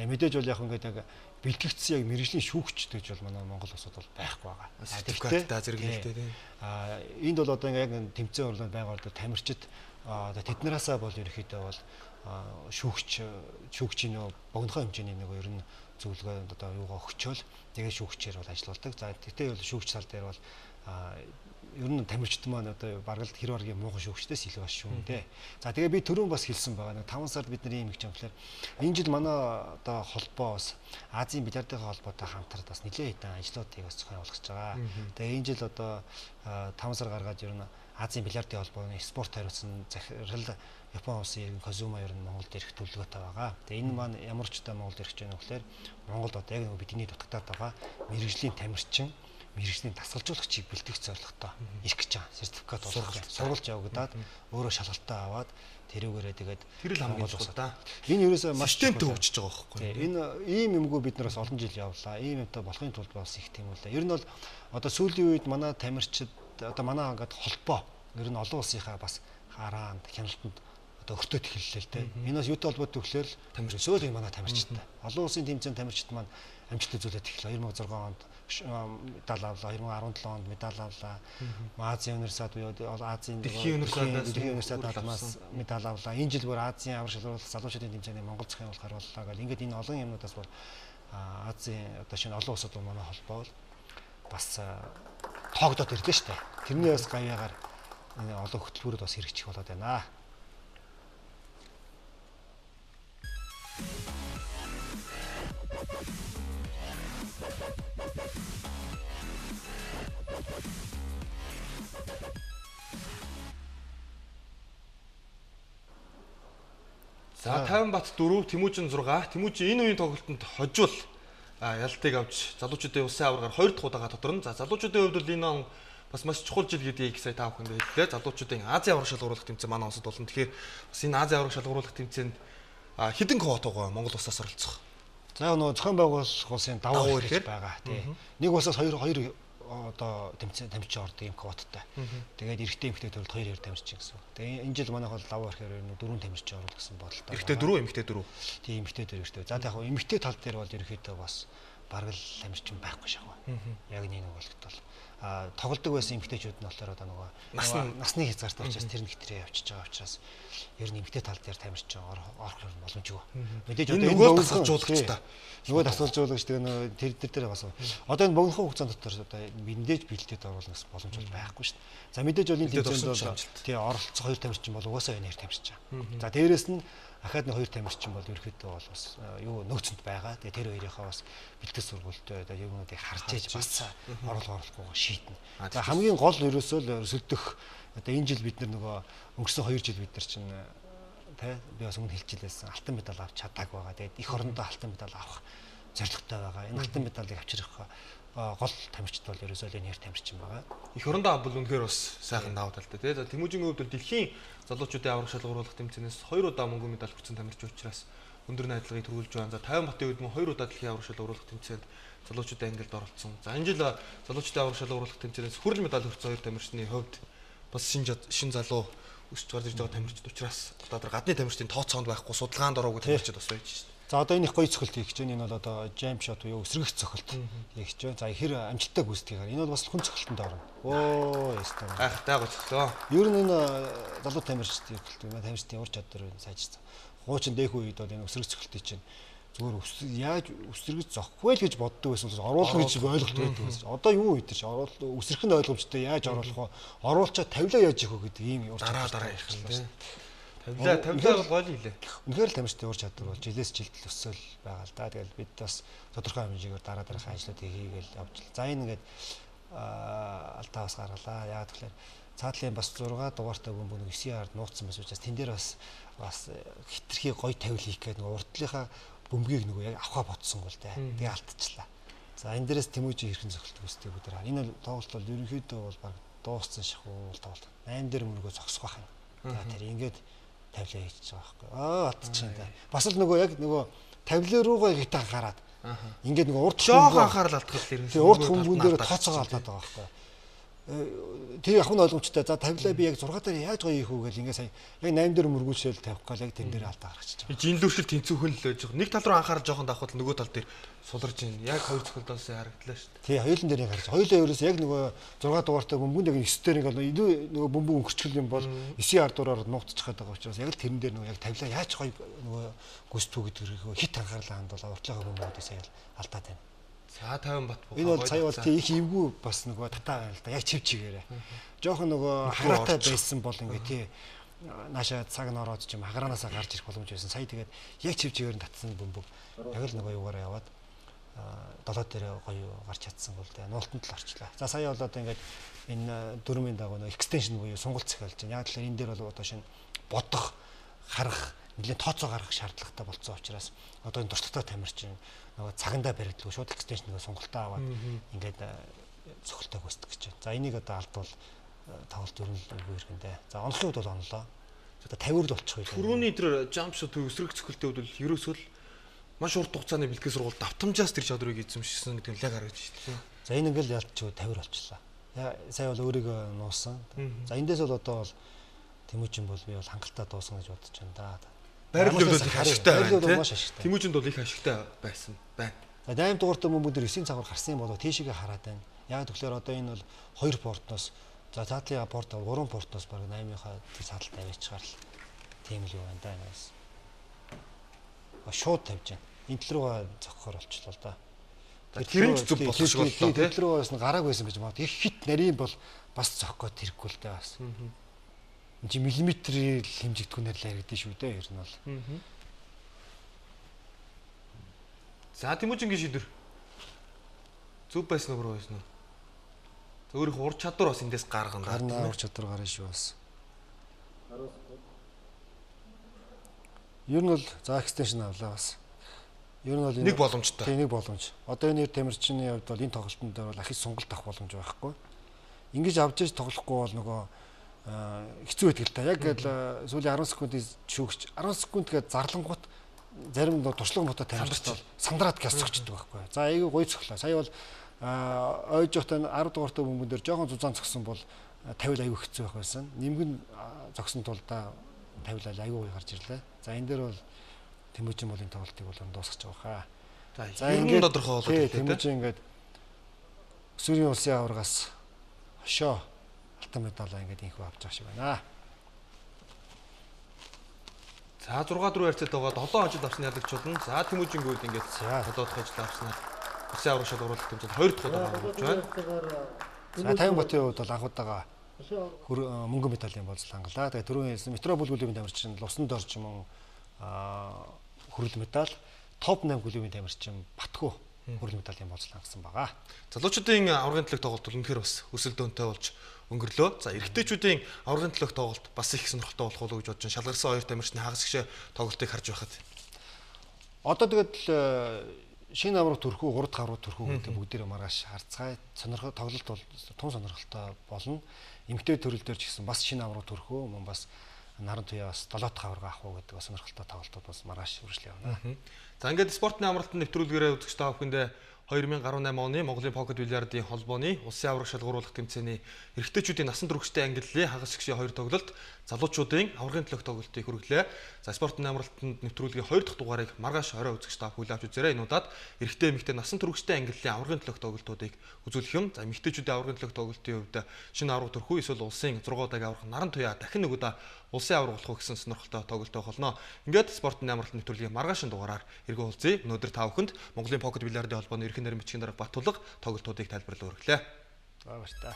Мэдээж бол яг ингээд яг бэлтгэгдсэн яг мэргэжлийн шүүгч гэж бол манай Монгол улсад бол байхгүй байгаа. Сертификаттай зэрэглэлтэй тийм. Энд бол одоо яг тэмцээн уралдаанд байгаа тамирчид одоо тэднээсээ бол ерөнхийдөө бол шүүгчийн нөгөө богинохон хэмжээний нөгөө ер нь зөвлөгөө одоо юугаа өгчөөл тэгээ шүүгчээр бол ажилладаг. За тэгтээ бол шүүгч тал дээр бол ер нь тамирчид маань одоо бараг л хэр баргийн муухан шүүгчдээс илүү бас шүүн дээ. За тэгээ би түрүүн бас хэлсэн байгаа. 5 сард бид нар ийм их юм тэгэхээр энэ жил манай одоо холбоо бас Азийн бильярдын холбоотой хамтраад бас нэлээд хэдэн ажлуудыг бас зохион болгож байгаа. Тэгээ энэ жил одоо 5 сар гаргаад ер нь Азийн бильярдын холбооны спорт хариуцсан захирал Япон улсын иргэн Козума ер нь Монголд ирэх төлөвлөгөөтэй байгаа. Тэгээ энэ маань ямар ч удаа Монголд ирэх гэж байна вэ гэхээр Монголд одоо яг бидний дутагдаад байгаа мэргэжлийн тамирчин мэргэжлийн дасгалжуулагчийг бэлтгэх зорилготой ирэх гэж байгаа. Сертификат олгох, сургалж явагдаад өөрөө шалгалтаа аваад тэрүүгээрээ тэгээд тэр л хамгийн чухал да. Энэ ерөөсөө маш системтэй хөгжиж байгаа байхгүй. Энэ ийм юмгүй бид нар бас олон жил явлаа. Ийм юмтай болохын тулд бас их тийм үлээ. Ер нь бол одоо сүүлийн үед манай тамирчид одоо манай ингээд холбоо ер нь олон улсынхаа бас хараанд хяналтанд одоо өртөөд эхэллээ л дээ. Энэ бас юутай холбоотой гэхээр тамирчид манай тамирчидтай. Олон улсын тэмцээн тамирчид маань амжилт үзүүлээд эхэллээ. 2006 онд медаль авлаа, 2017 онд медаль авлаа. Азийн универсиад буюу Азийн дэлхийн универсиад алмаас медаль авлаа. Энэ жил бүр Азийн аврал шалралт залуучуудын тэмцээний Монгол зохион байгуулалт харууллаа гэл ингээд энэ олон юмнуудаас бол Азийн одоо шинэ олон улсад манай холбоо бол бас тоогдоод ирлээ шүү дээ. Тэрний бас гавьяагаар олон хөтөлбөрүүд бас хэрэгжих болоод байна. За 50 бат 4, Тэмүүжин 6. Тэмүүжин энэ үеийн тоглолтод хожвол ялтыг авч залуучуудын улсын аваргаар 2 дахь удаага тодорно. За залуучуудын хувьд бол энэ он бас маш чухал жил гэдгийг сая та бүхэнд хэллээ. Залуучуудын Азийн аварга шалгаруулах тэмцээн манай улсад болно. Тэгэхээр бас энэ Азийн аварга шалгаруулах тэмцээнд хэдэн квот байгаа Монгол улсаас оролцох? За нөгөө зохион байгуулах улсын давуу эрх байгаа тий. Нэг улсаас 2 одоо тэмцээн тамирчин ордог юм квоттой. Тэгээд эрэгтэй эмэгтэй төрөлд 2 2 тамирчин гэсэн. Тэгээд энэ жил манайх бол давуу эрхээр 4 тамирчин оруулах гэсэн бодолтой. Эрэгтэй 4, эмэгтэй 4. Тийм, эмэгтэй 4 эрэгтэй. За яг эмэгтэй тал дээр бол ерөнхийдөө бас бараг л тамирчин байхгүй шахав. Яг нэг болгот бол тоглодог байсан эмэгтэйчүүд нь болохоор одоо нөгөө насны хязгаартай учраас тэр нэг тэрэ явчихж байгаа учраас ер нь эмэгтэй тал дээр тамирчин орох боломжгүй. Мэдээж одоо нөгөө дасгалжуулагч та. Нөгөө дасгалжуулагч тэгээ нөгөө тэр дээр бас одоо энэ богинохон хугацаанд дотор одоо мэдээж бэлдээд оруулах гэсэн боломж бол байхгүй шүү дээ. За мэдээж бол энэ тэмцээнд бол тий оролцох хоёр тамирчин бол угаасаа энэ хоёр тамирчин. За дээрэс нь ахаад нэг хоёр тамирчин бол ерөөхдөө бол бас юу нөөцөнд байгаа. Тэгээ тэр хоёрынхаа бас бэлтгэл сургуультай одоо юмнуудыг харж ээж бас оруулах оруулахгүйгаа шийднэ. За хамгийн гол ерөөсөө л өрсөлдөх одоо энэ жил бид нар нөгөө өнгөрсөн 2 жил бид нар чинь тэ би бас өмнө хэлчихлээсэн алтан медаль авч чадаагүй байгаа. Тэгээд эх орондоо алтан медаль авах зорилготой байгаа. Энэ алтан медалийг авчрах гол тамирчид бол ерөөсөө л энэ хоёр тамирчин байгаа. Эх орондоо авбал үнэхээр бас сайхан давуу талтай тий. За Тэмүүжингийн хувьд бол дэлхийн залуучуудын авраг шалгаруулах тэмцээнээс 2 удаа мөнгөн медаль хүртсэн тамирчин учраас өндөр найдлагыг төрүүлж байна. За 50 батын үед мөн 2 удаа дэлхийн авраг шалгаруулах тэмцээнд залуучуудын ангилд оролцсон. За энэ жил залуучуудын авраг шалгаруулах тэмцээнээс хүрэл медаль хүртсэн хоёр тамирчны хувьд бас шин залуу өсөж гарч ирж байгаа тамирчид учраас одоо тэр гадны тамирчдын тооцоонд байхгүй судалгаанд ороогүй тамирчид бас байж шээ. За одоо энэ их гоё цохилт хийх гэж байна. Энэ бол одоо jump shot буюу өсрөгч цохилт хийх гэж байна. За хэр амжилттай гүйцэтгэхээр энэ бол бас хүн цохилтонд орно. Өө ястаа. Гайхалтай гоцлоо. Ер нь энэ залуу тамирчдын цохилт юм аа тамирчдын ур чадвар сайжирсан. Хуучин дэх үед бол энэ өсрөгч цохилтыг чинь зүгээр яаж өсрөгч зохгүй л гэж боддог байсан бол оруулах гэж ойлголт байдаг байсан. Одоо юу үед чи оруул өсрөх нь ойлгомжтой яаж оруулах вэ? Оруулчаа тавилаа яаж хийх вэ гэдэг ийм ур чадвар дараа ярих юм тийм. Тавилаа бол гол хэлээ. Үнэхээр л тамирчдын ур чадвар бол жилээс жилд л өсөөл байгаа л да. Тэгэл бид бас тодорхой хэмжээгээр дараа дараагийн ажлуудыг хийгээл явж л. За энэ ингээд алдаа бас гаргалаа. Яагаад гэвэл цаатлын бас 6 дугаартай бөмбөг нэг 9 ярд нууцсан байсан учраас тэн дээр бас хитрхи гоё тавил хийх гээд нэг урдлынхаа бөмбөгийг нөгөө яг авахаа ботсон гол дээ. Тэгээ алдчихлаа. За энэ дээрээс Тэмүүжин хэрхэн цохилт үүсдэг бид нар. Энэ тоглолт бол ерөнхийдөө бол баг дууссан шахуу тоглолт. 8 дээр мөргөө зогсох байх юм. За тэр ингээд тавилаа хийчихэж байгаа байхгүй. Алдчихсан та. Бас л нөгөө яг нөгөө тавилаа руугаа их анхаарат. Ингээд нөгөө урд жоохон анхаарал алдах л ирсэн. Тэгээ урд хүмүүн дээр тооцоогоо алдаад байгаа байхгүй. Тэр яг нь ойлгомжтой. За тавилаа би яг 6 дээр яаж гоё хийх үү гэл ингээ сая яг 8 дээр мөргүүлшээл тавих гал яг тэн дээр алдаа гаргачих жаа. Жинлүүршил тэнцүүхэн л байж байгаа. Нэг тал руу анхаарал жоохон давхад нөгөө тал дээр суларж ийн. Яг хоёр цохилдоос харагдлаа шүү дээ. Тий, хоёулын дээр яг харж. Хоёулаа ерөөс яг нөгөө 6 дугаартай бөмбөнд яг 9 дээр нэг нөгөө бөмбөг өнгөрчгөл юм бол 9 ардуураар нуугдчих гээд байгаа учраас яг л тэрэн дээр нөгөө яг тавилаа яаж гоё нөгөө гүйцэтгэв гэдэг хит анхаарлаа хандвал уртлынхаа бөмбөгүүдээ сая алдаад байна. За 50 бат буу. Энэ бол сая бол тий их эвгүй бас нөгөө татаа байна л да. Яг чив чигээрээ. Жохон нөгөө хагараатай байсан бол ингээ тий нааша цаг нь ороод ч юм хагараанасаа гарч ирэх боломж байсан. Сая тэгээд яг чив чигээр нь татсан бөмбөг яг л нөгөө юугаараа яваад долоо дээр гоё гарч чадсан бол тий нуултанд л орчлаа. За сая бол одоо ингээд энэ дөрмийн дагуу нөгөө экстеншн буюу сонголт захиалж байна. Яг л энэ дээр бол одоо шинэ бодох, харах, нэлээд тооцоо гаргах шаардлагатай болцсон учраас одоо энэ туршлагатай тамирчин нөгөө цагандаа баригдалгүй шууд экстеншн нөгөө сонголтоо аваад ингээд цохилтоо гүйцэтгэх гэж байна. За энийг одоо алдвал тоглолт ер нь үгүй хэрэгэндээ. За онохын хувьд бол онлоо. Одоо 50-р л болчих үү. Түрүүний тэр jump shot эсрэг цохилтын хувьд бол ерөөсөө л маш урт хугацааны бэлтгэл сургууль давтамжаас тэр чадварыг эзэмшсэн гэдэг нь лаг харагдаж байна. За энэ ингээл ялч 50-р болчихлоо. Сая бол өөрийгөө нуусан. За эндээс бол одоо бол Тэмүүжин бол би бол хангалттай дуусна гэж бодож байна да. Байрлал бол их ашигтай байна. Тэмүүжинд бол их ашигтай байсан байна. За 8 дугаартай бөмбөг дээр 9 цагаар гарсан юм болов тийшээгээ хараад байна. Яг тэгэхээр одоо энэ бол 2 портноос за цаатлын порт 3 портноос баг 8-ийнхаа цааталт аваачгаар л тийм л юу байна да энэ бас. Шууд тавьж байна. Энэ тал руугаа зохихоор болчихлоо л да. Тэр нь ч зөв болох шиг боллоо тийм. Тэр рүү бас гарааг байсан гэж магад. Их хит нарийн бол бас зохих гээд хэрэггүй л дээ бас. Энд чи миллиметрээр хэмжигдэхүүнээр л яригдэн шүү дээ ер нь бол. За Тэмүүжингийн шийдвэр зөв байсан уу буруу байсан уу? За өөрийнх ур чадвар бас эндээс гаргана. Гарна, ур чадвар гарна шүү бас. Ер нь бол за экстеншн авлаа бас. Ер нь бол нэг боломжтой. Тийм нэг боломж. Одоо энэ тамирчны хувьд бол энэ тоглолтын дээр бол ахиж сонголт авах боломж байхгүй. Ингэж авч иж тоглохгүй бол нөгөө хэцүү байдаг л та. Яг л сүүлийн 10 секундын шүүгч 10 секунд гээд зарлангуут зарим нөгөө туршлага мотоо тамирчид бол сандраад гяс цогчдөг байхгүй. За айгүй гоё цохлоо. Сая бол ойж явахтаа 10 дугаартай бөмбөн дээр жоохон зузаан цогсон бол 50 айгүй хэцүү байх байсан. Нимгэн зогсон тулдаа 50 айгүй гоё гарч ирлээ. За энэ дээр бол Тэмүүжин бол энэ тоглолтыг бол дуусгах байгаа хаа. За ингээд тодорхой болоод ирлээ. Тэмүүжин ингээд Сүрийн улсын аваргаас хошоо алтан медалаа ингээд инхүү авч байгаа шиг байна. За 6-4 харьцаад байгаа 7 хожил авсан ялагчуд нь за Тэмүүжингүүд ингээд 7 дахь хожил авснаар улсын аварга шалгаруулах тэмцээнд 2 дахь удаа орж байна. За 50 ботын хувьд бол анх удаага мөнгөн медалийн болцол хангалаа. Тэгээ түрүүн хэлсэн Метрополь гүлийн тамирчин Лусан дорж мөн хүрэл медаль, топ 8 гүлийн тамирчин Батгүү хүрэл медалийн болцол хангасан байгаа. Залуучуудын аваргын төлөх тоглолт үнэхээр бас өрсөлдөөнтэй болж өнгөрлөө. За эрэгтэйчүүдийн аваргын төлөх тоглолт бас их сонирхолтой болох болов уу гэж бодож байна. Шалгарсан хоёр тамирчны хагас гişэ тоглолтыг харж байхад. Одоо тэгээд шинэ аварга төрхүү, 3 дахь аварга төрхүү гэдэг бүгдээрээ маргааш харцгаая. Сонирхол тоглолт бол тун сонирхолтой болно. Эмэгтэй төрөл дээр ч гэсэн бас шинэ аварга төрхүү мөн бас наран туяа бас 7 дахь аварга авах уу гэдэг бас сонирхолтой тоглолтууд бас маргааш үргэлжлэн явна. За ингээд спортны амралтанд нэвтрүүлгээрээ үзэгч та бүхэндээ 2018 оны Монголын покет бильярдын холбооны улсын аварга шалгаруулах тэмцээний эрэгтэйчүүдийн насан туршидын ангиллын хагас гişийн 2 тоглолт, залуучуудын аваргын төлөх тоглолтыг хүргэлээ. За спортны амралтанд нэвтрүүлгийн 2 дахь дугаарыг маргааш орой үзэгч та хүлээн авч үзээрэй. Энэ удаад эрэгтэй эмэгтэй насан туршидын ангиллын аваргын төлөх тоглолтуудыг үзүүлэх юм. За эмэгтэйчүүдийн аваргын төлөх тоглолтын хувьд шинэ аварга төрхүү эсвэл улсын 6 удаагийн аварга наран туяа дахин нэг удаа улсын аварга болох уу гэсэн сонирхолтой тоглолт байх болно. Ингээд спортны амралтын нэвтрүүлгийн маргаашин дугаараар эргэн уулзъя. Өнөөдөр та бүхэнд Монголын покет бильярдын холбооны эрхэн нарийн бичгийн дарга Батулга тоглолтуудыг тайлбарлан өргөлээ. За баяртай.